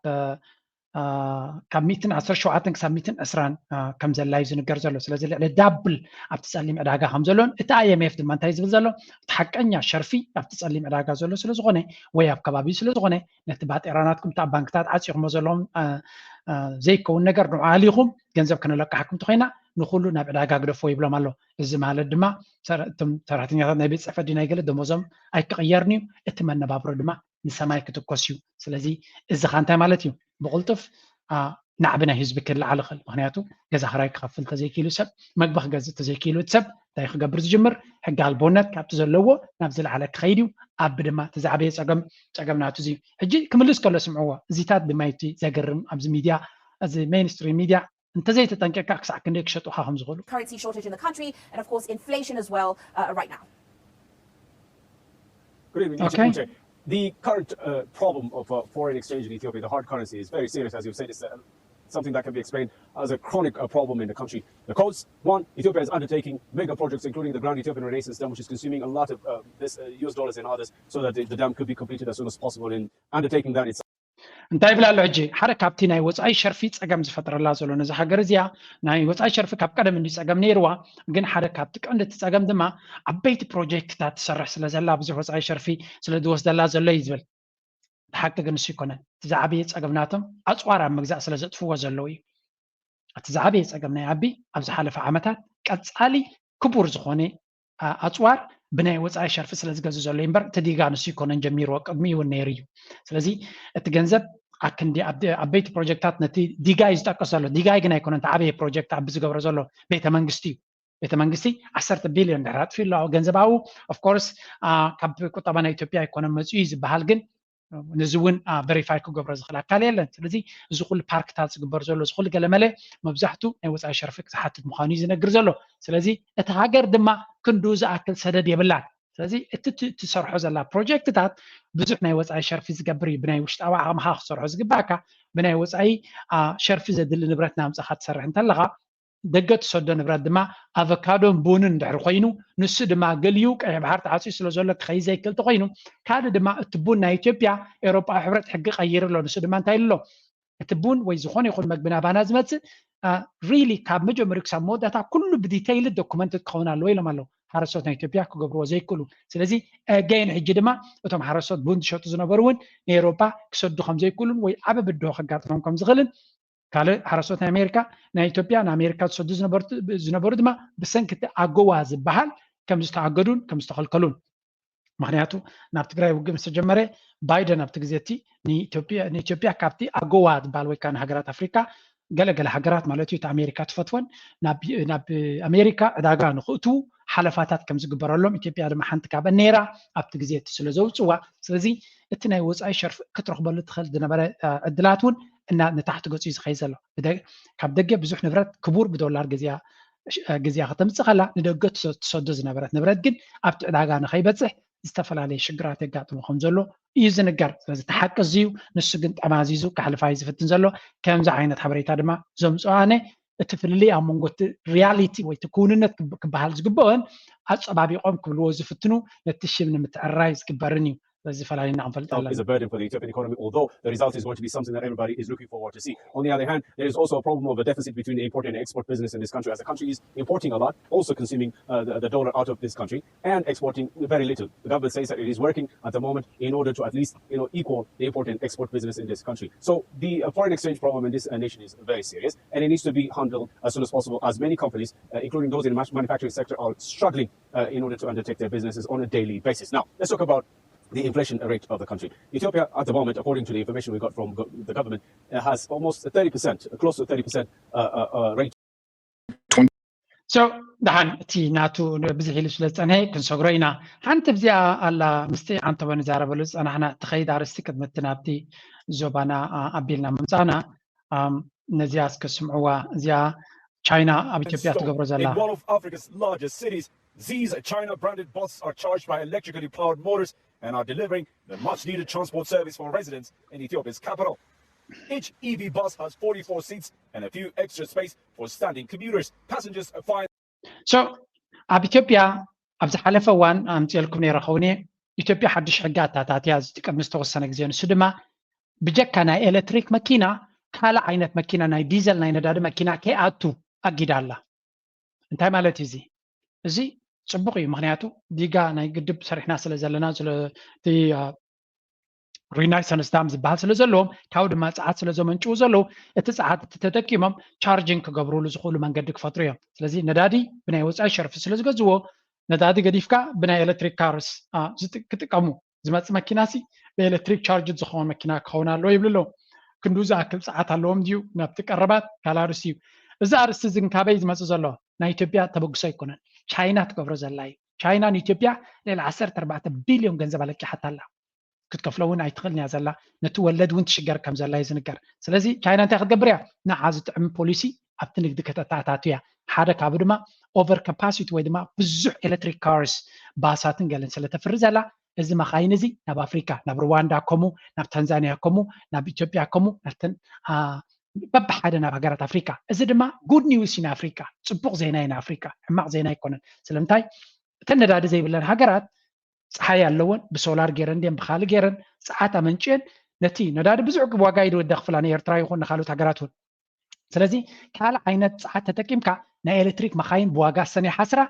ካብ ሚእትን ዓሰርተ ሸውዓተን ክሳብ ሚእትን ዕስራን ከም ዘላ እዩ ዝንገር ዘሎ። ስለዚ ልዕሊ ዳብል ኣብቲ ጸሊም ዕዳጋ ከም ዘሎን እቲ ኣይ ኤም ኤፍ ድማ እንታይ ዝብል ዘሎ እቲ ሓቀኛ ሸርፊ ኣብቲ ጸሊም ዕዳጋ ዘሎ ስለዝኾነ ወይ ኣብ ከባቢኡ ስለዝኾነ ነቲ ባጤራ ናትኩም እታ ባንክታት ዓፂኹሞ ዘለዎም ዘይከውን ነገር ንዓሊኹም ገንዘብ ከነለቃሓኩም ተኾይና ንኩሉ ናብ ዕዳጋ ግደፎ ይብሎም ኣሎ። እዚ ማለት ድማ እቶም ሰራሕተኛታት ናይ ቤት ፅሕፈት ናይ ገለ ደሞዞም ኣይክቕየርን እዩ። እቲ መነባብሮ ድማ ንሰማይ ክትኮስ እዩ። ስለዚ እዚ ኻ እንታይ ማለት እዩ? ብቕልጡፍ ናዕቢ ናይ ህዝቢ ክልዓል ይኽእል። ምክንያቱ ገዛ ክራይ ክኸፍል ተዘይክኢሉ ሰብ፣ መግቢ ክገዝእ ተዘይክኢሉ ሰብ እንታይ ክገብር ዝጅምር? ሕጊ ኣልቦነት ካብቲ ዘለዎ ናብ ዝለዓለ ክኸይድ እዩ። ኣብ ድማ እቲ ዝዓበየ ፀገም ፀገም ናቱ እዚ ሕጂ ክምልስ ከሎ ስምዕዎ። እዚታት ድማ እቲ ዘገርም ኣብዚ ሚድያ እዚ ሜንስትሪም ሚድያ እንተዘይተጠንቀቅካ ክሳዕ ክንደይ ክሸጡኻ ከም ዝኽእሉ። Currency shortage in the country and of course inflation as well uh, right now. Good evening, okay. The current uh, problem of uh, foreign exchange in Ethiopia, the hard currency, is very serious, as you've said. It's uh, something that can be explained as a chronic uh, problem in the country. The cause, one, Ethiopia is undertaking mega projects, including the Grand Ethiopian Renaissance Dam, which is consuming a lot of uh, this uh, U S dollars and others, so that the, the dam could be completed as soon as possible. In undertaking that, it's እንታይ ይብል ኣሎ ሕጂ? ሓደ ካብቲ ናይ ወፃኢ ሸርፊ ፀገም ዝፈጥረላ ዘሎ ነዚ ሃገር እዚኣ ናይ ወፃኢ ሸርፊ ካብ ቀደም እንዲ ፀገም ነይርዋ፣ ግን ሓደ ካብቲ ቀንዲ እቲ ፀገም ድማ ዓበይቲ ፕሮጀክትታት ትሰርሕ ስለ ዘላ ብዙሕ ወፃኢ ሸርፊ ስለ ዝወስደላ ዘሎ እዩ ዝብል። እቲ ሓቂ ግን ንሱ ይኮነን። እቲ ዝዓበየ ፀገም ናቶም ኣፅዋር ኣብ ምግዛእ ስለ ዘጥፍዎ ዘለዉ እዩ። እቲ ዝዓበየ ፀገም ናይ ኣቢ ኣብ ዝሓለፈ ዓመታት ቀፃሊ ክቡር ዝኾነ ኣፅዋር ብናይ ወፃኢ ሸርፊ ስለ ዝገዝእ ዘሎ እምበር እቲ ዲጋ ንሱ ይኮነን ጀሚርዎ ቅድሚ እውን ነይሩ እዩ። ስለዚ እቲ ገንዘብ ኣክንዲ ዓበይቲ ፕሮጀክታት ነቲ ዲጋ እዩ ዝጠቅስ ዘሎ። ዲጋ ግን ኣይኮነን ዓበየ ፕሮጀክት ኣቢ ዝገብሮ ዘሎ ቤተ መንግስቲ እዩ። ቤተ መንግስቲ ዓሰርተ ቢልዮን ድሕር ኣጥፊ ኣሎ ገንዘብ ኣብኡ። ኦፍኮርስ ካብ ቁጠባ ናይ ኢትዮጵያ ኣይኮነን መፅኡ እዩ ዝበሃል ግን ነዚ እውን ቨሪፋይ ክገብሮ ዝኽእል ኣካል የለን። ስለዚ እዚ ኩሉ ፓርክታት ዝግበር ዘሎ እዚ ኩሉ ገለመለ መብዛሕቱ ናይ ወፃኢ ሸርፊ ዝሓትት ምዃኑ እዩ ዝነግር ዘሎ። ስለዚ እቲ ሃገር ድማ ክንዱ ዝኣክል ሰደድ የብላን። ስለዚ እቲ ትሰርሖ ዘላ ፕሮጀክትታት ብዙሕ ናይ ወፃኢ ሸርፊ ዝገብር እዩ። ብናይ ውሽጣዊ ዓቕምኻ ክትሰርሖ ዝግባእካ ብናይ ወፃኢ ሸርፊ ዘድሊ ንብረት ናምፅኻ ትሰርሕ እንተለኻ ደገ ትሰዶ ንብረት ድማ ኣቨካዶን ቡንን እንድሕር ኮይኑ ንሱ ድማ ገሊኡ ቀይሕ ባሕር ተዓፅዩ ስለ ዘሎ ክኸይድ ዘይክእል ተኮይኑ ካልእ ድማ እቲ ቡን ናይ ኢትዮጵያ ኤውሮጳዊ ሕብረት ሕጊ ቀይር ኣሎ። ንሱ ድማ እንታይ ኣሎ እቲ ቡን ወይ ዝኾነ ይኹን መግቢ ናባና ዝመፅእ ሪሊ ካብ መጀመሪኡ ክሳብ መወዳእታ ኩሉ ብዲተይል ዶኩመንት ክኸውን ኣለዎ ኢሎም ኣለዉ። ሓረስቶት ናይ ኢትዮጵያ ክገብርዎ ዘይክእሉ። ስለዚ ኣገይን ሕጂ ድማ እቶም ሓረስቶት ቡን ዝሸጡ ዝነበሩ እውን ንኤውሮጳ ክሰዱ ከም ዘይክእሉን ወይ ዓበ ብድሆ ከጋጥሞም ከም ዝኽእልን ካልእ ሓረስቶት ናይ ኣሜሪካ ናይ ኢትዮጵያ ንኣሜሪካ ዝሰዱ ዝነበሩ ድማ ብሰንኪ እቲ ኣጎዋ ዝበሃል ከም ዝተኣገዱን ከም ዝተኸልከሉን። ምክንያቱ ናብ ትግራይ ውግእ ምስ ተጀመረ ባይደን ኣብቲ ግዜ እቲ ንኢትዮጵያ ካብቲ ኣጎዋ ዝበሃል ወይ ከዓ ንሃገራት ኣፍሪካ ገለገለ ሃገራት ማለት እዩ እቲ ኣሜሪካ ትፈትወን ናብ ኣሜሪካ ዕዳጋ ንክእትዉ ሓለፋታት ከም ዝግበረሎም ኢትዮጵያ ድማ ሓንቲ ካብአን ነይራ ኣብቲ ግዜ እቲ ስለ ዘውፅዋ። ስለዚ እቲ ናይ ወፃኢ ሸርፊ ክትረኽበሉ ትኽእል ዝነበረ ዕድላት እውን እና ንታሕቲ ገፁ እዩ ዝኸይድ ዘሎ። ካብ ደገ ብዙሕ ንብረት ክቡር ብዶላር ገዚኣ ከተምፅእ ከላ ንደገ ትሰዶ ዝነበረት ንብረት ግን ኣብቲ ዕዳጋ ንኸይበፅሕ ዝተፈላለየ ሽግራት የጋጥሞ ከም ዘሎ እዩ ዝንገር። ስለዚ እቲ ሓቂ እዚ እዩ። ንሱ ግን ጠማዚዙ ከሕልፋ እዩ ዝፍትን ዘሎ። ከምዚ ዓይነት ሓበሬታ ድማ ዘምፅኦ ኣነ እቲ ፍልልይ ኣብ መንጎ እቲ ሪያሊቲ ወይ እቲ ክውንነት ክበሃል ዝግበኦን ኣፀባቢቖም ክብልዎ ዝፍትኑ ነቲ ሽም ንምትዕርራይ ዝግበርን እዩ። ስለዚ ፈላሊና ክንፈልጥ ኣለና። Is a burden for the Ethiopian economy, although the result is going to be something that everybody is looking forward to see. On the other hand, there is also a problem of a deficit between the import and export business in this country, as the country is importing a lot, also consuming uh, the, the dollar out of this country and exporting very little. The government says that it is working at the moment in order to at least you know equal the import and export business in this country. So the uh, foreign exchange problem in this uh, nation is very serious, and it needs to be handled as soon as possible. As many companies, uh, including those in the manufacturing sector, are struggling uh, in order to undertake their businesses on a daily basis. Now, let's talk about the inflation rate of the country. Ethiopia, at the moment, according to the information we got from the government, uh, has almost thirty percent, close to thirty percent uh, uh, uh, rate. So ደሓን እቲ ናቱ ብዝሕ ኢሉ ስለ ዝፀንሐ ክንሰግሮ ኢና። ሓንቲ ኣብዚኣ ኣላ ምስቲ ዓንተቦ ንዛረበሉ ዝፀናሕና እቲ ከይድ ኣርስቲ ቅድሚ እቲ ናብቲ ዞባና ኣቢልና ምምፃእና ነዚኣ እስከ ስምዕዋ። እዚኣ ቻይና ኣብ ኢትዮጵያ ትገብሮ ዘላ One of Africa's largest cities These China branded buses are charged by electrically powered motors and are delivering the much needed transport service for residents in Ethiopia's capital. Each E V bus has forty-four seats and a few extra space for standing commuters. Passengers find So ኣብ ኢትዮጵያ ኣብ ዝሓለፈ እዋን ኣምፅኤልኩም ነይረ ኸውን እየ። ኢትዮጵያ ሓድሽ ሕጊ ኣታታትያ ዝጥቀም ዝተወሰነ ግዜ፣ ንሱ ድማ ብጀካ ናይ ኤሌክትሪክ መኪና ካልእ ዓይነት መኪና፣ ናይ ዲዘል ናይ ነዳዲ መኪና ከይኣቱ ኣጊዳ ኣላ። እንታይ ማለት እዩ እዚ? እዚ ፅቡቕ እዩ። ምክንያቱ ዲጋ ናይ ግድብ ሰሪሕና ስለ ዘለና፣ ስለ እቲ ሪናይሰንስ ዳም ዝበሃል ስለ ዘለዎም፣ ካብኡ ድማ ፀዓት ስለ ዘመንጭዉ ዘለዉ፣ እቲ ፀዓት እቲ ተጠቂሞም ቻርጅን ክገብሩሉ ዝኽእሉ መንገዲ ክፈጥሩ እዮም። ስለዚ ነዳዲ ብናይ ወፃኢ ሸርፊ ስለ ዝገዝዎ፣ ነዳዲ ገዲፍካ ብናይ ኤሌክትሪክ ካርስ ክጥቀሙ ዝመፅ መኪናሲ ብኤሌክትሪክ ቻርጅ ዝኸውን መኪና ክኸውን ኣለዎ ይብሉ ኣለዉ። ክንዱ ዝኣክል ፀዓት ኣለዎም ድዩ ናብቲ ቀረባት ካልእ ኣርእስቲ እዩ። እዚ ኣርእስቲ እዚ ግን ካበይ ዝመፅእ ዘሎ? ናይ ኢትዮጵያ ተበግሶ ኣይኮነን፣ ቻይና ትገብሮ ዘላ እዩ። ቻይና ንኢትዮጵያ ልዕሊ ዓሰርተ ኣርባዕተ ቢልዮን ገንዘብ ኣለቂሓታ ኣላ። ክትከፍሎ እውን ኣይትኽእልን እያ ዘላ። ነቲ ወለድ እውን ትሽገር ከም ዘላ እዩ ዝንገር። ስለዚ ቻይና እንታይ ክትገብር እያ? ንዓ ዝጥዕም ፖሊሲ ኣብቲ ንግዲ ከተተኣታቱ እያ። ሓደ ካብኡ ድማ ኦቨር ካፓሲቲ ወይ ድማ ብዙሕ ኤሌክትሪክ ካርስ፣ ባሳትን ገለን ስለተፍሪ ዘላ፣ እዚ መኻይን እዚ ናብ ኣፍሪካ፣ ናብ ሩዋንዳ ከምኡ፣ ናብ ታንዛኒያ ከምኡ፣ ናብ ኢትዮጵያ ከምኡ፣ ናብተን በብሓደ ናብ ሃገራት ኣፍሪካ። እዚ ድማ ጉድ ኒውስ እዩ ንኣፍሪካ፣ ፅቡቕ ዜና እዩ ንኣፍሪካ፣ ሕማቕ ዜና ኣይኮነን። ስለምንታይ? እተን ነዳዲ ዘይብለን ሃገራት ፀሓይ ኣለወን፣ ብሶላር ገይረን ድየን ብካልእ ገይረን ፀዓት ኣመንጭየን ነቲ ነዳዲ ብዙሕ ዋጋ እዩ ዘኽፍላ ንኤርትራ ይኹን ንካልኦት ሃገራት እውን። ስለዚ ካልእ ዓይነት ፀዓት ተጠቂምካ ናይ ኤሌክትሪክ መኻይን ብዋጋ ሰን ይሓስራ፣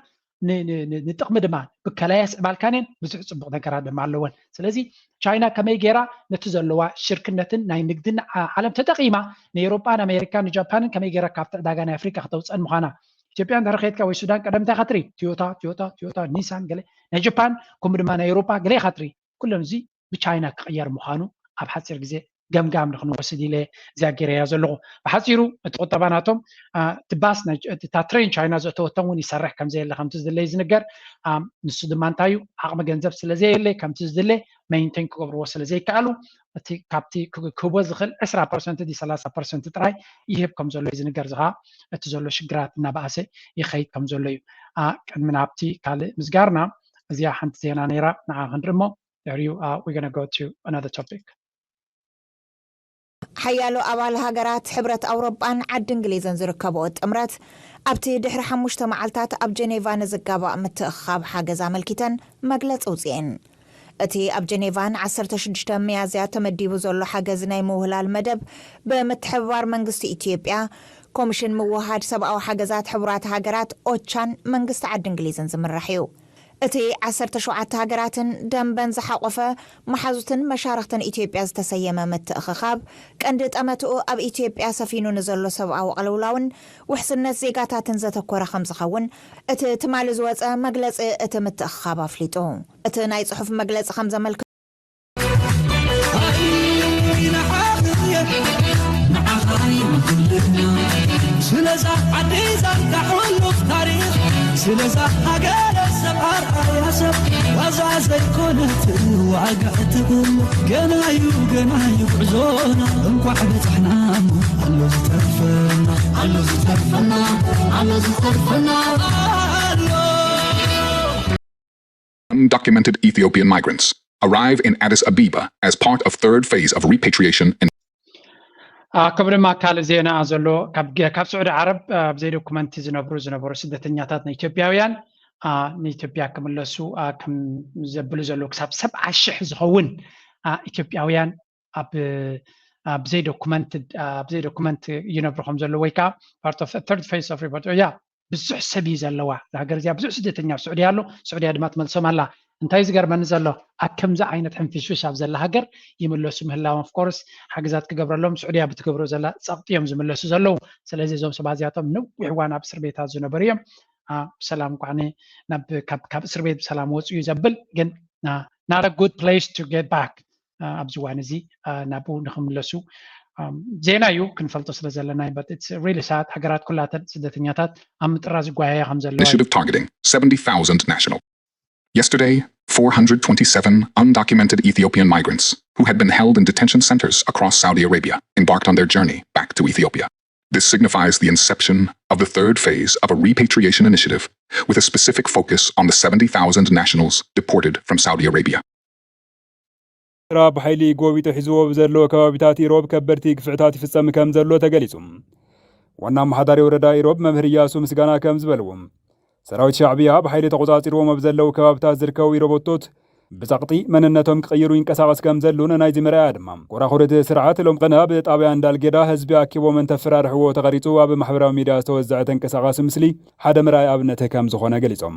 ንጥቕሚ ድማ ብከላ የስዕባልካን እየን፣ ብዙሕ ፅቡቕ ነገራት ድማ ኣለወን። ስለዚ ቻይና ከመይ ገይራ ነቲ ዘለዋ ሽርክነትን ናይ ንግድን ዓለም ተጠቒማ ንኤውሮጳን ኣሜሪካን ንጃፓንን ከመይ ገይራ ካብቲ ዕዳጋ ናይ ኣፍሪካ ክተውፀን ምዃና። ኢትዮጵያ እንድሕር ከይድካ ወይ ሱዳን ቀደም እንታይ ኢኻ ትርኢ? ቶዮታ ቶዮታ ቶዮታ ኒሳን ገለ፣ ናይ ጃፓን ከምኡ ድማ ናይ ኤውሮጳ ገለ ኢኻ ትርኢ። ኩሎም እዚ ብቻይና ክቕየር ምዃኑ ኣብ ሓፂር ግዜ ገምጋም ንክንወስድ ኢለ እዚኣ ገይረያ ዘለኹ። ብሓፂሩ እቲ ቁጠባ ናቶም እቲ ባስ እታ ትሬን ቻይና ዘእተወቶም እውን ይሰርሕ ከም ዘየለ ከምቲ ዝድለ እዩ ዝንገር። ንሱ ድማ እንታይ እዩ ዓቕሚ ገንዘብ ስለ ዘየለ ከምቲ ዝድለ ሜንቴን ክገብርዎ ስለ ዘይከኣሉ እቲ ካብቲ ክህቦ ዝኽእል ዕስራ ፐርሰንት ዲ ሰላሳ ፐርሰንት ጥራይ ይህብ ከም ዘሎ እዩ ዝንገር። እዚ ከዓ እቲ ዘሎ ሽግራት እናበኣሰ ይኸይድ ከም ዘሎ እዩ። ቅድሚ ናብቲ ካልእ ምስጋርና እዚኣ ሓንቲ ዜና ነይራ ንዓ ክንርኢ እሞ ድሕሪኡ we gonna go to another topic. ሓያሎ ኣባል ሃገራት ሕብረት ኣውሮጳን ዓዲ እንግሊዝን ዝርከብኦ ጥምረት ኣብቲ ድሕሪ ሓሙሽተ መዓልታት ኣብ ጀኔቫ ንዝጋባእ ምትእኽኻብ ሓገዝ ኣመልኪተን መግለፂ ኣውፅኤን። እቲ ኣብ ጀኔቫ ንዓሰርተ ሽዱሽተ ሚያዝያ ተመዲቡ ዘሎ ሓገዝ ናይ ምውህላል መደብ ብምትሕብባር መንግስቲ ኢትዮጵያ፣ ኮሚሽን ምውህሃድ ሰብኣዊ ሓገዛት ሕቡራት ሃገራት ኦቻን መንግስቲ ዓዲ እንግሊዝን ዝምራሕ እዩ። እቲ ዓሰርተ ሸውዓተ ሃገራትን ደንበን ዝሓቖፈ መሓዙትን መሻርኽትን ኢትዮጵያ ዝተሰየመ ምትእኽኻብ ቀንዲ ጠመትኡ ኣብ ኢትዮጵያ ሰፊኑ ንዘሎ ሰብኣዊ ቅልውላውን ውሕስነት ዜጋታትን ዘተኮረ ከም ዝኸውን እቲ ትማሊ ዝወፀ መግለፂ እቲ ምትእኽኻብ ኣፍሊጡ። እቲ ናይ ፅሑፍ መግለፂ ከም ዘመልክቶ ስለዛ ዓዲ ዛንታ ሕሉፍ ታሪኽ ስለዛ ሃገረ ሰብ ኣርኣያ ሰብ ዋዛ ዘይኮነት ዋጋ እትብል ገናዩ ገናዩ ጉዕዞና እንኳዕ በፅሕና እሞ ኣሎ ዝተርፈና ኣሎ ዝተርፈና ኣሎ ዝተርፈና ኣሎ Undocumented Ethiopian migrants arrive in Addis Ababa as part of third phase of repatriation and ክብሪ ኣካል ዜና ዘሎ ካብ ስዑዲ ዓረብ ብዘይ ዶኩመንቲ ዝነብሩ ዝነበሩ ስደተኛታት ንኢትዮጵያውያን ንኢትዮጵያ ክምለሱ ከም ዘብሉ ዘለዉ ክሳብ ሰብዓ ሽሕ ዝኸውን ኢትዮጵያውያን ኣብ ብዘይ ዶኩመንት ብዘይ ዶኩመንት ይነብሩ ከም ዘለዉ ወይ ከዓ part of third phase of report ያ ብዙሕ ሰብ እዩ ዘለዋ ሃገር እዚኣ ብዙሕ ስደተኛ ኣብ ስዑድያ ኣሎ። ስዑድያ ድማ ትመልሶም ኣላ። እንታይ ዝገርመኒ ዘሎ ኣብ ከምዚ ዓይነት ሕንፍሽፍሽ ኣብ ዘላ ሃገር ይምለሱ ምህላዎም of course ሓገዛት ክገብረሎም ስዑድያ ብትገብሮ ዘላ ፀቕጢ እዮም ዝምለሱ ዘለዉ። ስለዚ እዞም ሰባት እዚኣቶም ነዊሕ እዋን ኣብ እስር ቤታት ዝነበሩ እዮም። ብሰላም እንኳዕ ናብ ካብ እስር ቤት ብሰላም ወፁ እዩ ዘብል ግን not a good place to get back ኣብዚ እዋን እዚ ናብኡ ንክምለሱ ዜና እዩ ክንፈልጦ ስለ ዘለና but it's really sad ሃገራት ኩላተን ስደተኛታት ኣብ ምጥራዝ ይጓየያ ከም ዘለዋ initiative targeting seventy thousand national. Yesterday, four hundred twenty-seven undocumented Ethiopian migrants who had been held in detention centers across Saudi Arabia embarked on their journey back to Ethiopia. This signifies the inception of the third phase of a repatriation initiative with a specific focus on the seventy thousand nationals deported from Saudi Arabia. ኤርትራ ብሓይሊ ጎቢጡ ሒዝዎ ብዘለዎ ከባቢታት ኢሮብ ከበድቲ ግፍዕታት ይፍጸም ከም ዘሎ ተገሊጹ። ዋና ኣመሓዳሪ ወረዳ ኢሮብ መምህር እያሱ ምስጋና ከም ዝበልዎ፣ ሰራዊት ሻዕብያ ብሓይሊ ተቆጻጺርዎም ኣብ ዘለዉ ከባቢታት ዝርከቡ ኢሮቦቶት ብጸቕጢ መንነቶም ክቕይሩ ይንቀሳቐስ ከም ዘሉን ናይዚ መርኣያ ድማ ቆራኹርቲ ስርዓት ሎም ቀነ ኣብ ጣብያ እንዳልጌዳ ህዝቢ ኣኪቦም እንተፈራርሕዎ ተቐሪጹ ኣብ ማሕበራዊ ሚድያ ዝተወዘዐ ተንቀሳቓሲ ምስሊ ሓደ መርኣያ ኣብነት ከም ዝኾነ ገሊጾም።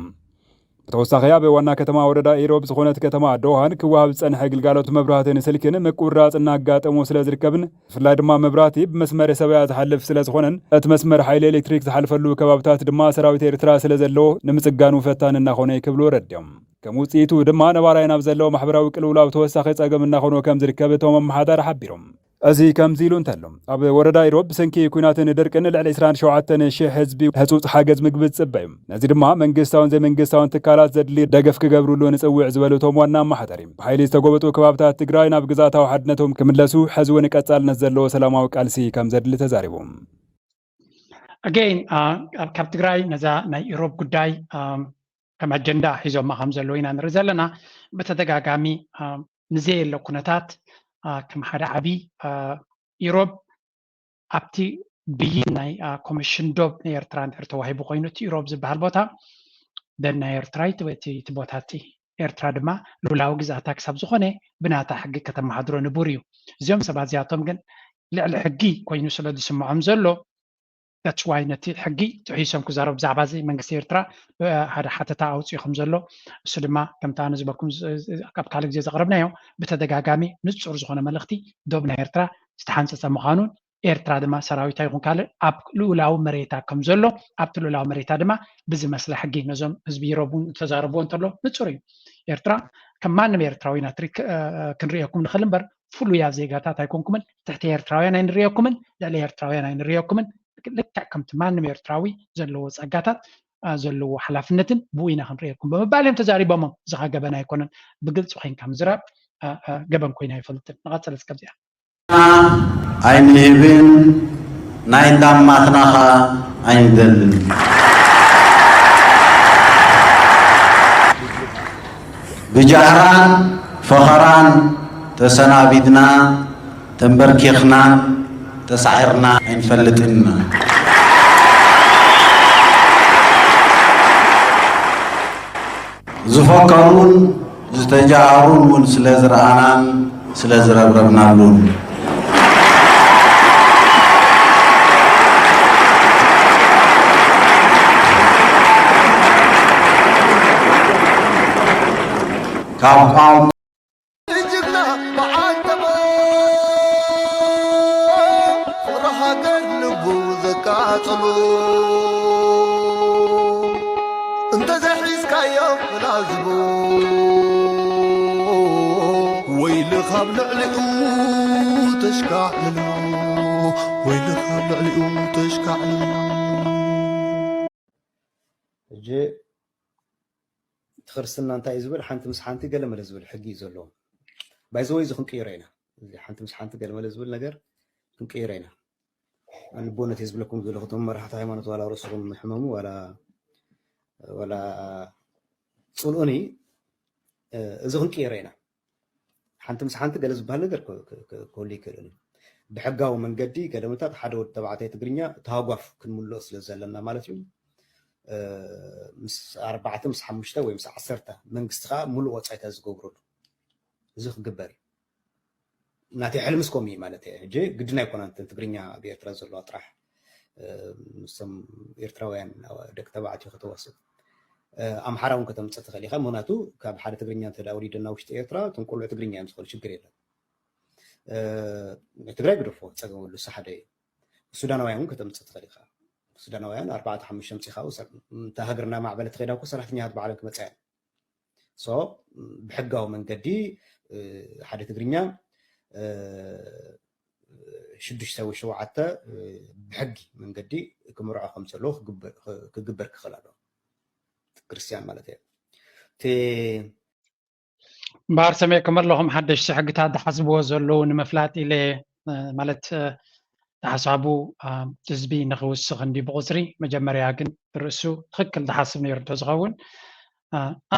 ብተወሳኺ ኣብ ዋና ከተማ ወረዳ ኢሮብ ዝኾነት ከተማ ዶሃን ክወሃብ ዝጸንሐ ግልጋሎት መብራህትን ስልክን ምቁራጽ እናጋጠሞ ስለ ዝርከብን ብፍላይ ድማ መብራህቲ ብመስመር ሰበያ ዝሓልፍ ስለ ዝኾነን እቲ መስመር ሓይሊ ኤሌክትሪክ ዝሓልፈሉ ከባብታት ድማ ሰራዊት ኤርትራ ስለ ዘለዎ ንምጽጋኑ ፈታኒ እናኾነ ክብሉ ኣረዲኦም። ከም ውጽኢቱ ድማ ነባራይ ናብ ዘለዎ ማሕበራዊ ቅልውላው ተወሳኺ ጸገም እናኾኖ ከም ዝርከብ እቶም ኣመሓዳሪ ሓቢሮም። እዚ ከምዚ ኢሉ እንተሎ ኣብ ወረዳ ኢሮብ ብሰንኪ ኲናትን ድርቅን ልዕሊ ዕስራን ሸውዓተን ሽሕ ህዝቢ ህጹጽ ሓገዝ ምግቢ ዝጽበ እዩ። ነዚ ድማ መንግስታውን ዘይመንግስታውን ትካላት ዘድሊ ደገፍ ክገብርሉ ንጽውዕ ዝበሉ እቶም ዋና ኣመሓዳሪ ብሓይሊ ዝተጎበጡ ከባብታት ትግራይ ናብ ግዛታዊ ሓድነቶም ክምለሱ ሕዚ እውን ቀጻልነት ዘለዎ ሰላማዊ ቃልሲ ከም ዘድሊ ተዛሪቦም። ኣገይን ካብ ትግራይ ነዛ ናይ ኢሮብ ጉዳይ ከም ኣጀንዳ ሒዞማ ከም ዘለዉ ኢና ንርኢ ዘለና። ብተደጋጋሚ ንዘየለ ኩነታት ከም ሓደ ዓብዪ ኢሮብ ኣብቲ ብይን ናይ ኮሚሽን ዶብ ናይ ኤርትራ እንድሕር ተዋሂቡ ኮይኑ እቲ ኢሮብ ዝበሃል ቦታ ደን ናይ ኤርትራ እዩ። እቲ ቦታ እቲ ኤርትራ ድማ ልኡላዊ ግዝኣታ ክሳብ ዝኾነ ብናታ ሕጊ ከተመሓድሮ ንቡር እዩ። እዚኦም ሰባት እዚኣቶም ግን ልዕሊ ሕጊ ኮይኑ ስለ ዝስምዖም ዘሎ that's why ነቲ ሕጊ ጥሒሶም ክዛረቡ ብዛዕባ እዚ መንግስቲ ኤርትራ ሓደ ሓተታ ኣውፅኡ ከም ዘሎ እሱ ድማ ከምቲ ኣነ ዝበልኩም ኣብ ካልእ ግዜ ዘቕረብናዮ ብተደጋጋሚ ንፁር ዝኾነ መልእኽቲ ዶብ ናይ ኤርትራ ዝተሓንፀፀ ምዃኑን ኤርትራ ድማ ሰራዊታ ይኹን ካልእ ኣብ ልኡላዊ መሬታ ከም ዘሎ ኣብቲ ልኡላዊ መሬታ ድማ ብዝመስለ ሕጊ ነዞም ህዝቢ ኢሮብ እውን ተዛረብዎ እንተሎ ንፁር እዩ። ኤርትራ ከም ማንም ኤርትራዊ ኢና ክንርእየኩም ንኽእል እምበር ፍሉያት ዜጋታት ኣይኮንኩምን። ትሕቲ ኤርትራውያን ኣይንርእየኩምን፣ ልዕሊ ኤርትራውያን ኣይንርእየኩምን። ልክዕ ከምቲ ማንም ኤርትራዊ ዘለዎ ጸጋታት ዘለዎ ሓላፍነትን ብኡ ኢና ክንርእየኩም ብምባል እዮም ተዛሪቦሞም። እዚ ኸ ገበን ኣይኮነን። ብግልፂ ኮይንካ ምዝራብ ገበን ኮይኑ ኣይፈልጥን። ንቐፅል እስከ ኣብዚኣ። ኣይንህብን ናይ እንዳማትናኻ ኣይንደልን። ብጃህራን ፈኸራን ተሰናቢድና ተንበርኪኽናን ተሳዒርና ኣይንፈልጥን ኢና። ዝፈከሩን ዝተጃሃሩን እውን ስለ ዝረኣናን ስለ ዝረብረብናሉን። ካብ ቋንቋ ጅግና በዓል ተቦ ፍቕሪ ሃገር ልቡ ዘቃጸሎ እንተዘይሒዝካዮ ክላዝቦ ወይልኻ ኣብ ልዕሊኡ ተሽካዕልሎ ወይልኻ ኣብ ልዕሊኡ ተሽካዕልሎ። ሕጂ እቲ ክርስትና እንታይ እዩ ዝብል ሓንቲ ምስ ሓንቲ ገለመለ ዝብል ሕጊ እዩ ዘለዎ። ባይዘወይ እዚ ክንቅይሮ ኢና። እዚ ሓንቲ ምስ ሓንቲ ገለመለ ዝብል ነገር ክንቅይሮ ኢና። ኣነ ልቦነት እየ ዝብለኩም ዘለኹ እቶም መራሕቲ ሃይማኖት ዋላ ርእስኹም ሕመሙ ዋላ ዋላ ፅልኡኒ እዚ ክንቅይሮ ኢና። ሓንቲ ምስ ሓንቲ ገለ ዝበሃል ነገር ክህሉ ይክእል እዩ። ብሕጋዊ መንገዲ ገለ ምታት ሓደ ወዲ ተባዕታይ ትግርኛ ተሃጓፍ ክንምልኦ ስለ ዘለና ማለት እዩ። ምስ ኣርባዕተ ምስ ሓሙሽተ ወይ ምስ ዓሰርተ መንግስቲ ከዓ ሙሉእ ወፃኢታት ዝገብረሉ እዚ ክግበር እዩ። ናተይ ሕልሚ እስከም እዩ ማለት እየ። ሕጂ ግድን ኣይኮነን እተን ትግርኛ ኣብ ኤርትራ ዘለዋ ጥራሕ ምስቶም ኤርትራውያን ደቂ ተባዕትዮ ከተዋስእ ኣምሓራ እውን ከተምፅእ ትኽእል ኢኻ። ምክንያቱ ካብ ሓደ ትግርኛ እንተ ወሊደና ውሽጢ ኤርትራ እቶም ቆልዑ ትግርኛ እዮም ዝኽእሉ፣ ሽግር የለን። ትግራይ ግደፎ፣ ፀገም የብሉ፣ እሱ ሓደ እዩ። ሱዳናውያን እውን ከተምፅእ ትኽእል ኢኻ። ሱዳናውያን ኣርባዕተ ሓሙሽተ ኣምፂኻ ውሰድ። እታ ሃገር እናማዕበለት ትኸይዳ እኮ ሰራሕተኛታት ባዕለን ክመፃ እየን። ሶ ብሕጋዊ መንገዲ ሓደ ትግርኛ ሽዱሽተ ወይ ሸውዓተ ብሕጊ መንገዲ ክምርዖ ከም ዘለዎ ክግበር ክኽእል ኣለዎ። ክርስትያን ማለት እየ። እቲ እምበኣር ሰሚዕኩም ኣለኹም ሓደሽቲ ሕግታት ዝሓስብዎ ዘለዉ ንምፍላጥ ኢለ ማለት ሓሳቡ ህዝቢ ንኽውስኽ እንዲ ብቁፅሪ መጀመርያ ግን ርእሱ ትኽክል ዝሓስብ ነይሩ እንተዝኸውን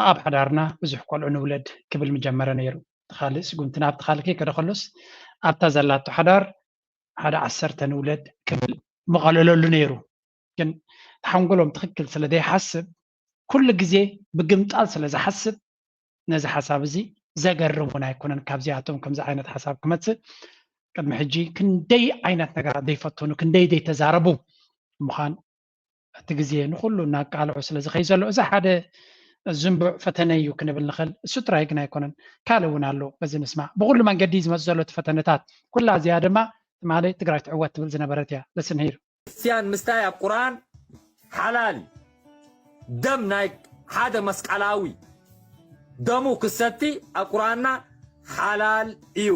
ኣብ ሓዳርና ብዙሕ ቆልዑ ንውለድ ክብል ምጀመረ ነይሩ። ካልእ ስጉምቲ ናብቲ ካልእ ከይከደ ከሎስ ኣብታ ዘላቶ ሓዳር ሓደ ዓሰርተ ንውለድ ክብል ምቐለለሉ ነይሩ። ግን ሓንጎሎም ትኽክል ስለ ዘይሓስብ ኩሉ ግዜ ብግምጣል ስለ ዝሓስብ ነዚ ሓሳብ እዚ ዘገርም እውን ኣይኮነን። ካብዚኣቶም ከምዚ ዓይነት ሓሳብ ክመፅእ ቅድሚ ሕጂ ክንደይ ዓይነት ነገራት ዘይፈተኑ ክንደይ ዘይተዛረቡ ምዃን እቲ ግዜ ንኩሉ እናቃልዑ ስለ ዝኸይ ዘሎ እዚ ሓደ ዝንቡዕ ፈተነ እዩ ክንብል ንኽእል። እሱ ጥራይ ግን ኣይኮነን፣ ካልእ እውን ኣሎ። በዚ ንስማዕ። ብኩሉ መንገዲ ዝመፅ ዘሎ እቲ ፈተነታት ኩላ እዚኣ ድማ ትማሊ ትግራይ ትዕወት ትብል ዝነበረት እያ። ለስንሂር ክርስትያን ምስታይ ኣብ ቁርኣን ሓላል እዩ። ደም ናይ ሓደ መስቀላዊ ደሙ ክሰቲ ኣብ ቁርኣንና ሓላል እዩ።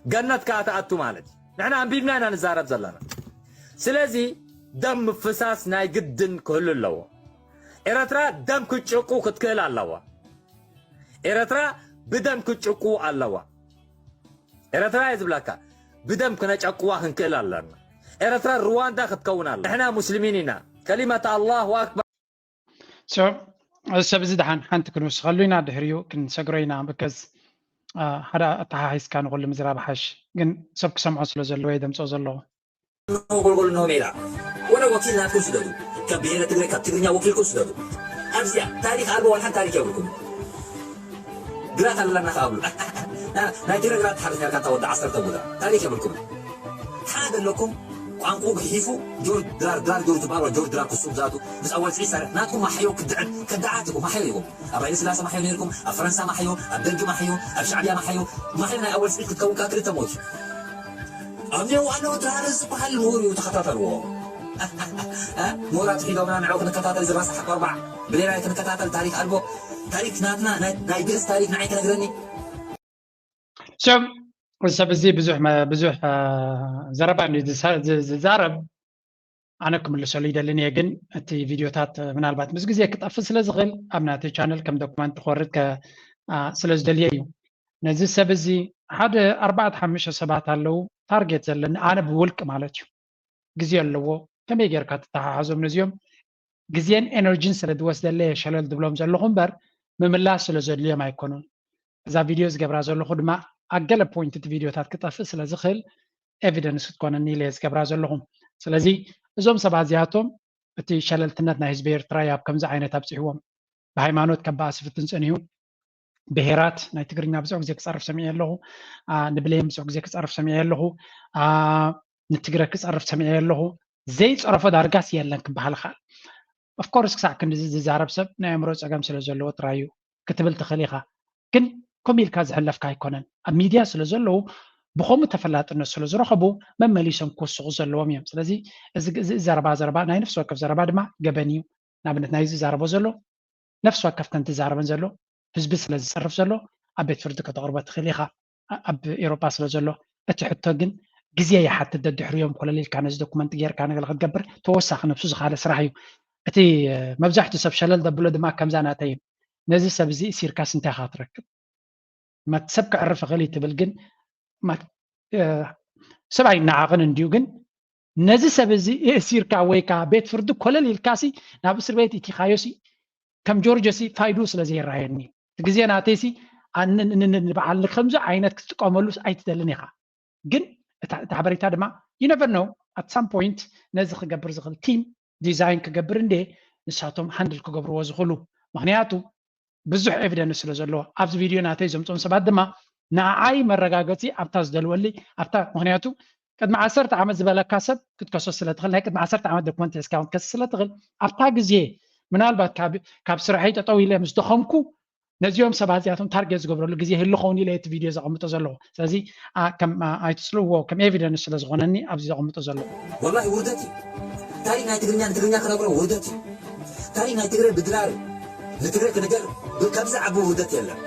ገነት ከኣ ትኣቱ ማለት እዩ። ንሕና ኣንቢብና ኢና ንዛረብ ዘለና። ስለዚ ደም ምፍሳስ ናይ ግድን ክህሉ ኣለዎ። ኤረትራ ደም ክትጭቁ ክትክእል ኣለዋ። ኤረትራ ብደም ክትጭቁ ኣለዋ። ኤረትራ እየ ዝብለካ ብደም ክነጨቁዋ ክንክእል ኣለና። ኤረትራ ሩዋንዳ ክትከውን ኣለ። ንሕና ሙስሊሚን ኢና። ከሊመት ኣላሁ ኣክበር። ሰብ እዚ ደሓን ሓንቲ ክንውስኸሉ ኢና፣ ድሕሪኡ ክንሰግሮ ኢና። ብከዝ ሓደ ኣተሓሒዝካ ንኹሉ ምዝራብ ሓሽ፣ ግን ሰብ ክሰምዖ ስለ ዘለዎ እየ ደምፅኦ ዘለኹ። ጎልጎል ነው ሜዳ ወደ ወኪል ናትኩም ስደዱ። ካብ ብሄረ ትግረ ካብ ትግርኛ ወኪልኩም ስደዱ። ኣብዚኣ ታሪክ ኣልቦ ዋላ ሓንቲ ታሪክ የብልኩም። ግራት ኣለና ከኣብሉ ናይ ትግረ ግራት ሓደ ነርካ እንታ ወዲ ዓሰርተ ጉዳ ታሪክ የብልኩም። ሓደ ኣለኩም ቋንቁ ግሒፉ ጆርጅ ድራር ድራር ጆርጅ ባሮ ጆርጅ ድራር ክሱም ዛቱ ምስ ኣወል ስዒድ ሳርሕ ናትኩም ማሕዮ ክድዕን ከዳዓት ኢኹም። ማሕዮ ኢኹም። ኣብ ሃይለ ስላሴ ማሕዮ ነርኩም፣ ኣብ ፈረንሳ ማሕዮ፣ ኣብ ደርጊ ማሕዮ፣ ኣብ ሻዕብያ ማሕዮ። ማሕዮ ናይ ኣወል ስዒድ ክትከውን ካብ ክልተ ሞት እዩ። ኣብ ኔው ኣለዉ ድራር ዝበሃል ምሁር እዩ፣ ተኸታተልዎ። እ? ምሁራት ሒዶምና ንዕኡ ክንከታተል ዝረሳሕ ቆርባዕ ብሌላ ኣይትንከታተል ታሪክ ኣልቦ። ታሪክ ናትና ናይ ናይ ግእዝ ታሪክ ንዓይ ክነግረኒ። ሰብ ሰብ እዚ ብዙሕ መ- ብዙሕ አ፣ ዘረባ እንድዩ ዝሰ- ዝ- ዝዛረብ። ኣነ ክምልሰሉ ይደልን እየ፣ ግን እቲ ቪድዮታት ምናልባት ምስ ግዜ ክጠፍእ ስለ ዝኽእል ኣብ ናተይ ቻነል ከም ዶክመንት ክወርድ ከ- አ፣ ስለ ዝደልየ እዩ። ነዚ ሰብ እዚ ሓደ ኣርባዕተ ሓሙሽተ ሰባት ኣለዉ ታርጌት ዘለኒ ኣነ ብውልቂ ማለት እዩ። ግዜ ኣለዎ። ከመይ ጌርካ ትተሓሓዞም ነዚኦም? ግዜን ኤነርጂን ስለ ዝወስደለይ እየ ሸለል ዝብሎም ዘለኹ እምበር ምምላስ ስለ ዘድልዮም ኣይኮኑን። እዛ ቪድዮ ዝገብራ ዘለኹ ድማ ኣብ ገለ ፖይንት እቲ ቪድዮታት ክጠፍእ ስለ ዝኽእል ኤቪደንስ ክትኮነኒ ኢለ እየ ዝገብራ ዘለኹ። ስለዚ እዞም ሰባት እዚኣቶም እቲ ሸለልትነት ናይ ህዝቢ ኤርትራ እዩ ኣብ ከምዚ ዓይነት ኣብፂሕዎም። ብሃይማኖት ከባኣሲ ፍትን ፀኒሑ ብሄራት ናይ ትግርኛ ብዙሕ ግዜ ክፀርፍ ሰሚዐ ኣለኹ። አ፣ ንብሌን ብዙሕ ግዜ ክፀርፍ ሰሚዐ ኣለኹ። አ፣ ንትግረ ክፀርፍ ሰሚዐ ኣለኹ። ዘይፀረፎ ዳርጋስ የለን ክበሃል ይኽእል። ኦፍኮርስ ክሳዕ ክንድዚ ዝዛረብ ሰብ ናይ ኣእምሮ ፀገም ስለ ዘለዎ ጥራይ እዩ ክትብል ትኽእል ኢኻ። ግን ከምኡ ኢልካ ዝሕለፍካ ኣይኮነን። ኣብ ሚድያ ስለ ዘለዉ ብኸምኡ ተፈላጥነት ስለ ዝረኸቡ መመሊሶም ክውስኹ ዘለዎም እዮም። ስለዚ እዚ እዚ ዘረባ ዘረባ ናይ ነፍሲ ወከፍ ዘረባ ድማ ገበን እዩ። ንኣብነት ናይዚ ዝዛረቦ ዘሎ ነፍሲ ወከፍ ከም ትዛረበን ዘሎ ህዝቢ ስለ ዝፀርፍ ዘሎ ኣብ ቤት ፍርዲ ከተቕርቦ ትኽእል ኢኻ። ኣ- ኣብ ኤሮጳ ስለ ዘሎ እቲ ሕቶ ግን ግዜ ይሓትት። ደድሕሪኦም ኮለል ኢልካ ነዚ ዶኩመንት ጌርካ ነገለ ክትገብር ተወሳኺ ነብሱ ዝኻለ ስራሕ እዩ። እቲ እ፣ መብዛሕትኡ ሰብ ሸለል ዘብሎ ድማ ከምዛ ናተይ እዩ። ነዚ ሰብ እዚ እሲርካስ እንታይ ኢኻ ክትረክብ? መት ሰብ ከዕርፍ ይኽእል እዩ ትብል ግን መት- እ፣ ሰብ ኣይነዓቕን እንድዩ ግን ነዚ ሰብ እዚ የእሲርካ ወይ ከዓ ቤት ፍርዲ ኮለል ኢልካሲ ናብ እስር ቤት ኢቲኻዮሲ ከም ጆርጆሲ ፋይዱ ስለ ዘይረኣየኒ እቲ ግዜ ናተይሲ ኣነ ን- ን- ን- ንበዓል ንከምዚ ዓይነት ክትጥቀመሉ ኣይትደልን ኢኻ። ግን እታ እታ ሓበሬታ ድማ you never know at some point ነዚ ክገብር ዝኽእል ቲም ዲዛይን ክገብር እንደ ንሳቶም ሃንድል ክገብርዎ ዝኽእሉ። ምክንያቱ ብዙሕ ኤቪደንስ ስለ ዘለዎ ኣብዚ ቪድዮ ናተይ ዘምፅኦም ሰባት ድማ ንዓይ መረጋገፂ ኣብታ ዝደልወሊ ኣብታ ምክንያቱ ቅድሚ ዓሰርተ ዓመት ዝበለካ ሰብ ክትከሶ ስለ ትኽእል ናይ ቅድሚ ዓሰርተ ዓመት ዶክመንት ሒዝካ ክትከስስ ስለ ትኽእል ኣብታ ግዜ ምናልባት ካብ ካብ ስርሐይ ጠጠው ኢለ ምስ ደኸምኩ ነዚኦም ሰባት እዚኣቶም ታርጌት ዝገብረሉ ግዜ ይህሉ ኸውን ኢለ እቲ ቪድዮ ዘቐምጦ ዘለኹ። ስለዚ ኣ- ከም ኣ- ኣይትፅልዎ ከም ኤቪደንስ ስለ ዝኾነኒ ኣብዚ ዘቐምጦ ዘለኹ። ወላሂ ውርደት እዩ። ታሪክ ናይ ትግርኛ ንትግርኛ ክነግሮ ውርደት እዩ። ታሪክ ናይ ትግረ ብድራር ንትግረ ክንገር ብ- ካብዚ ዓቢ ውርደት የለን።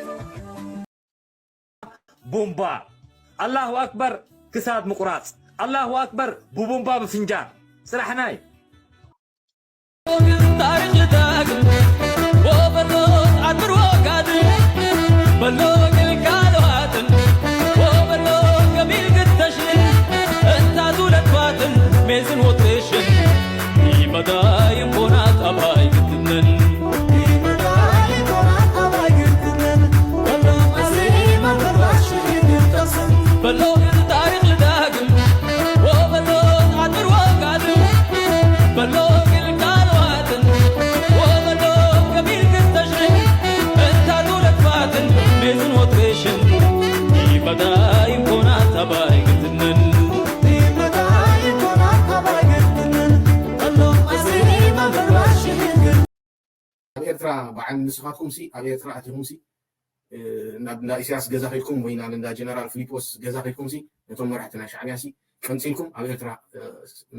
ቡምባ ኣላሁ ኣክበር ክሳድ ምቁራፅ ኣላሁ ኣክበር ብቡምባ ምፍንጃር ስራሕና እዩ። ታሪኽ ልዳግም ወበሎ ዓድር ወጋድር በሎ ግልጋል ዋጥን ወበሎ ገቢል ግተሽን እንታ በዓል ንስኻትኩም ሲ ኣብ ኤርትራ ኣቲኹም ሲ ናብ እንዳ ኢሳያስ ገዛ ኺድኩም ወይ ናብ እንዳ ጀነራል ፊሊፖስ ገዛ ኺድኩም ሲ ነቶም መራሕቲ ናይ ሻዕብያ ሲ ቀንጺልኩም ኣብ ኤርትራ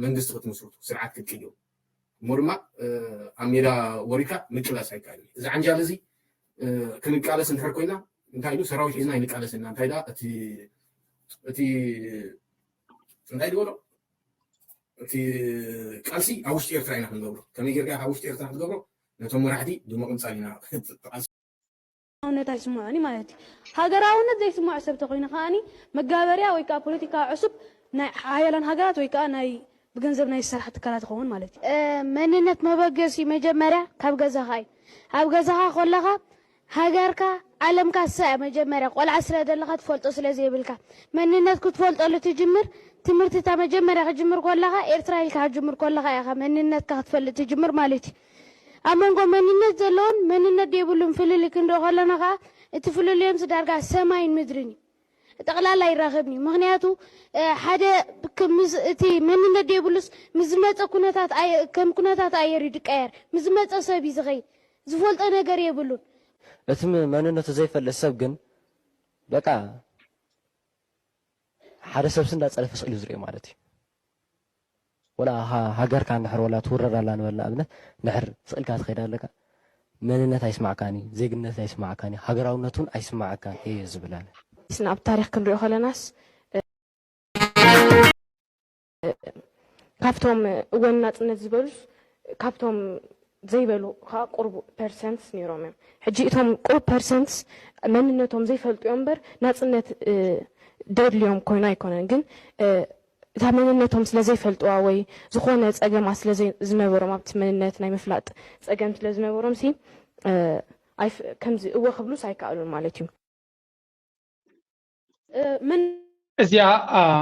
መንግስቲ ክትምስርቱ ስርዓት ክትቅይሩ እሞ ድማ ኣብ ሜዳ ወሪድካ ምቅላስ ኣይከኣልን። እዚ ዓንጃል እዚ ክንቃለስ እንድሕር ኮይና እንታይ ኢሉ ሰራዊት ሒዝና ኣይንቃለስና እንታይ ዳ እቲ እቲ እንታይ ዝበሎ እቲ ቃልሲ ኣብ ውሽጢ ኤርትራ ኢና ክንገብሮ ከመይ ጌርካ ኣብ ውሽጢ ኤርትራ ክትገብሮ ነቶም መራሕቲ ድሞ ቅንጻል ኢና ሃገራውነት ኣይስምዖኒ ማለት እዩ። ሃገራውነት ዘይስምዖ ሰብ ተኮይኑ ከዓኒ መጋበርያ ወይ ከዓ ፖለቲካዊ ዕሱብ ናይ ሓያላን ሃገራት ወይ ከዓ ናይ ብገንዘብ ናይ ዝሰርሓ ትካላት ይኸውን ማለት እዩ። መንነት መበገሲ መጀመርያ ካብ ገዛኻ እዩ። ኣብ ገዛኻ ኮለኻ ሃገርካ ዓለምካ እሳ እያ መጀመርያ ቆልዓ ስለ ዘለኻ ትፈልጦ ስለ ዘይብልካ መንነት ክትፈልጠሉ ትጅምር ትምህርቲ እታ መጀመርያ ክጅምር ኮለኻ ኤርትራ ኢልካ ክጅምር ኮለኻ ኢኻ መንነትካ ክትፈልጥ ትጅምር ማለት እዩ። ኣብ መንጎ መንነት ዘለዎን መንነት ዘይብሉን ፍልልይ ክንሪኦ ከለና ከዓ እቲ ፍልልዮምስ ዳርጋ ሰማይን ምድርን እዩ። ጠቕላላ ኣይራኸብን እዩ። ምኽንያቱ ሓደ እቲ መንነት ዘይብሉስ ምስ ዝመፀ ኩነታት ከም ኩነታት ኣየር እዩ ድቀየር። ምስ ዝመፀ ሰብ እዩ ዝኸይድ። ዝፈልጦ ነገር የብሉን። እቲ መንነቱ ዘይፈልጥ ሰብ ግን በቃ ሓደ ሰብሲ እንዳፀለፈ ስቕ ኢሉ ዝሪኦ ማለት እዩ። ወላ ሃገርካ እንድሕር ወላ ትውረር ኣላ ንበል ንኣብነት እንድሕር ስቕ ኢልካ ትኸይድ ኣለካ መንነት ኣይስማዕካን እዩ፣ ዜግነት ኣይስማዕካን እዩ፣ ሃገራውነት እውን ኣይስማዓካን እየ ዝብል ኣነ። እስና ኣብ ታሪኽ ክንሪኦ ከለናስ ካብቶም እወ ንናፅነት ዝበሉስ ካብቶም ዘይበሉ ከዓ ቁሩብ ፐርሰንትስ ነይሮም እዮም። ሕጂ እቶም ቁሩብ ፐርሰንትስ መንነቶም ዘይፈልጡ እዮም እምበር ናፅነት ደድልዮም ኮይኑ ኣይኮነን። ግን እታ መንነቶም ስለ ዘይፈልጥዋ ወይ ዝኾነ ፀገማት ስለ ዝነበሮም ኣብቲ መንነት ናይ ምፍላጥ ፀገም ስለ ዝነበሮም ሲ ከምዚ እወ ክብሉስ ኣይከኣሉን ማለት እዩ። እዚኣ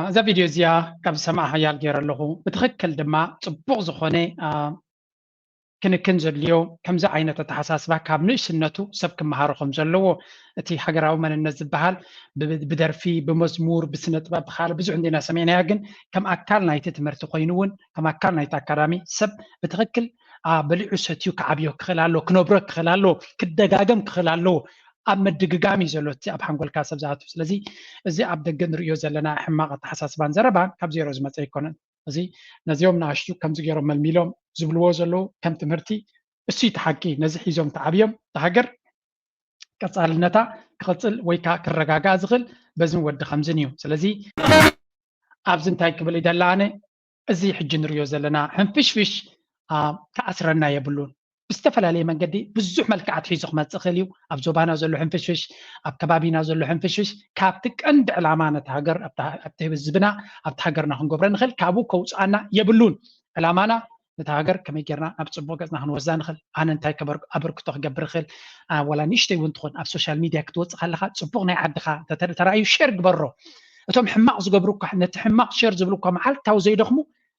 እዛ ቪድዮ እዚኣ ካብ ዝሰምዓ ሓያል ገይረ ኣለኹ። ብትኽክል ድማ ፅቡቕ ዝኾነ ክንክን ዘድልዮ ከምዚ ዓይነት ኣተሓሳስባ ካብ ንእስነቱ ሰብ ክመሃሮ ከም ዘለዎ እቲ ሃገራዊ መንነት ዝበሃል ብደርፊ፣ ብመዝሙር፣ ብስነ ጥበብ ብካልእ ብዙሕ እንዲና ሰሚዕናዮ ግን ከም ኣካል ናይቲ ትምህርቲ ኮይኑ እውን ከም ኣካል ናይቲ ኣካዳሚ ሰብ ብትኽክል በሊዑ ሰትዩ ክዓብዮ ክኽእል ኣለዎ፣ ክነብሮ ክኽእል ኣለዎ፣ ክደጋገም ክኽእል ኣለዎ። ኣብ ምድግጋም እዩ ዘሎ እቲ ኣብ ሓንጎልካ ሰብ ዝኣቱ። ስለዚ እዚ ኣብ ደገ ንርእዮ ዘለና ሕማቕ ኣተሓሳስባን ዘረባን ካብ ዜሮ ዝመጸ ኣይኮነን። እዚ ነዚኦም ንኣሽቱ ከምዚ ገይሮም መልሚሎም ዝብልዎ ዘለዉ ከም ትምህርቲ እሱ እቲ ሓቂ። ነዚ ሒዞም ተዓብዮም እታ ሃገር ቀጻልነታ ክቕጽል ወይ ከዓ ክረጋጋእ ዝኽእል በዝን ወዲ ከምዝን እዩ። ስለዚ ኣብዚ እንታይ ክብል ይደሊ ኣነ እዚ ሕጂ ንሪኦ ዘለና ሕንፍሽፍሽ ክኣስረና የብሉን። ብዝተፈላለየ መንገዲ ብዙሕ መልክዓት ሒዙ ክመፅእ ይኽእል እዩ። ኣብ ዞባና ዘሎ ሕንፍሽፍሽ፣ ኣብ ከባቢና ዘሎ ሕንፍሽፍሽ ካብቲ ቀንዲ ዕላማ ነቲ ሃገር ኣብቲ ህዝብና ኣብቲ ሃገርና ክንገብሮ ንኽእል ካብኡ ከውፅኣና የብሉን። ዕላማና ነታ ሃገር ከመይ ጌርና ናብ ፅቡቕ ገፅና ክንወስዳ ንኽእል፣ ኣነ እንታይ ኣበርክቶ ክገብር ይኽእል፣ ዋላ ንእሽተይ እውን ትኾን ኣብ ሶሻል ሚድያ ክትወፅእ ከለኻ ፅቡቕ ናይ ዓድኻ ተተራእዩ ሼር ግበሮ። እቶም ሕማቕ ዝገብሩ እኳ ነቲ ሕማቕ ሼር ዝብሉ እኳ መዓልታዊ ዘይደኽሙ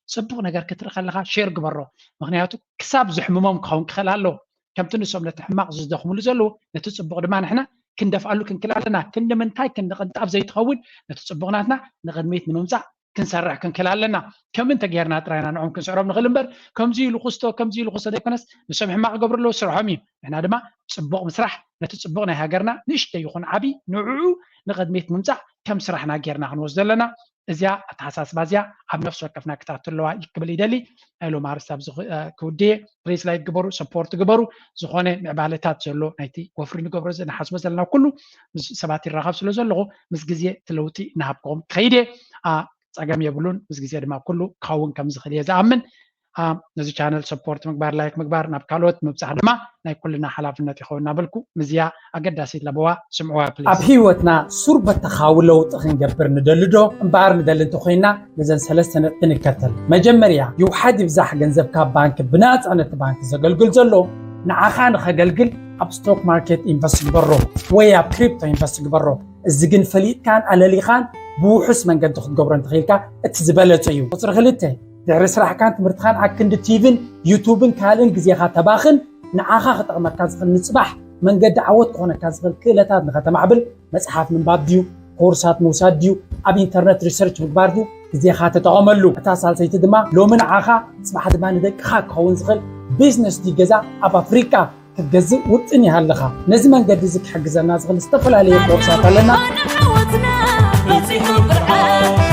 ፅቡቕ ነገር ክትርኢ ከለኻ ሼር ግበሮ። ምኽንያቱ ክሳብ ዘሕምሞም ክኸውን ክኽእል ኣለዎ። ከምቲ ንሶም ነቲ ሕማቕ ዝደኽምሉ ዘለዉ ነቲ ፅቡቕ ድማ ንሕና ክንደፍኣሉ ክንክእል ኣለና። ክንዲ ምንታይ ክንዲ ቅንጣብ ዘይትኸውን ነቲ ፅቡቕ ናትና ንቕድሚት ንምምፃእ ክንሰርሕ ክንክእል ኣለና። ከምኡ እንተጌርና ጥራይ ኢና ንዖም ክንስዕሮም ንኽእል እምበር ከምዚ ኢሉ ክስቶ ከምዚ ኢሉ ክስቶ ዘይኮነስ ንሶም ሕማቕ ይገብሩ ኣለዉ ስርሖም እዩ። ንሕና ድማ ፅቡቕ ምስራሕ ነቲ ፅቡቕ ናይ ሃገርና ንእሽተይ ይኹን ዓብዪ ንዕዑ ንቕድሚት ምምፃእ ከም ስራሕና ጌርና ክንወስዶ ኣለና። እዚኣ ኣተሓሳስባ እዚኣ ኣብ ነፍሲ ወከፍና ክትኣቱ ኣለዋ ክብል ይደሊ። ናይ ሎም ኣርስቲ ኣብዚ ክውድየ ፕሊስ ላይክ ግበሩ፣ ሰፖርት ግበሩ። ዝኾነ ምዕባለታት ዘሎ ናይቲ ወፍሪ ንገብሮ ንሓስቦ ዘለና ኩሉ ምስ ሰባት ይራኸብ ስለ ዘለኹ ምስ ግዜ እቲ ለውጢ እናሃብክኹም ክኸይድ እየ። ፀገም የብሉን። ምስ ግዜ ድማ ኩሉ ክኸውን ከም ዝኽእል እየ ዝኣምን። ነዚ ቻነል ሰፖርት ምግባር፣ ላይክ ምግባር፣ ናብ ካልኦት ምብፃሕ ድማ ናይ ኩልና ሓላፍነት ይኸውን እናበልኩ ምስዚኣ ኣገዳሲት ለበዋ ስምዕዋ ፕሊስ። ኣብ ህይወትና ሱር በተኻዊ ለውጢ ክንገብር ንደሊ ዶ? እምበኣር ንደሊ እንተኾይንና ነዘን ሰለስተ ነጥቢ ንከተል። መጀመርያ ይውሓድ ይብዛሕ ገንዘብካ ኣብ ባንክ ብናፃ ነቲ ባንክ ዘገልግል ዘሎ ንዓኻ ንኸገልግል ኣብ ስቶክ ማርኬት ኢንቨስት ግበሮ ወይ ኣብ ክሪፕቶ ኢንቨስት ግበሮ። እዚ ግን ፈሊጥካን ኣለሊኻን ብውሑስ መንገዲ ክትገብሮ እንተኽኢልካ እቲ ዝበለፀ እዩ። ቁፅሪ ክልተ ድሕሪ ስራሕካን ትምህርትኻን ኣክንዲ ቲቪን ዩቱብን ካልእን ግዜኻ ተባኽን ንዓኻ ክጠቕመካ ዝኽእል ንፅባሕ መንገዲ ዓወት ክኾነካ ዝኽእል ክእለታት ንኸተማዕብል መፅሓፍ ምንባብ ድዩ ኮርሳት ምውሳድ ድዩ ኣብ ኢንተርነት ሪሰርች ምግባር ድዩ ግዜኻ ተጠቐመሉ። እታ ሳልሰይቲ ድማ ሎሚ ንዓኻ ፅባሕ ድማ ንደቅኻ ክኸውን ዝኽእል ቢዝነስ ድዩ ገዛ ኣብ ኣፍሪቃ ክትገዝእ ውጥን ይሃልኻ። ነዚ መንገዲ እዚ ክሕግዘና ዝኽእል ዝተፈላለየ ኮርሳት ኣለና። ዓወትና በፂሑ ብርዓት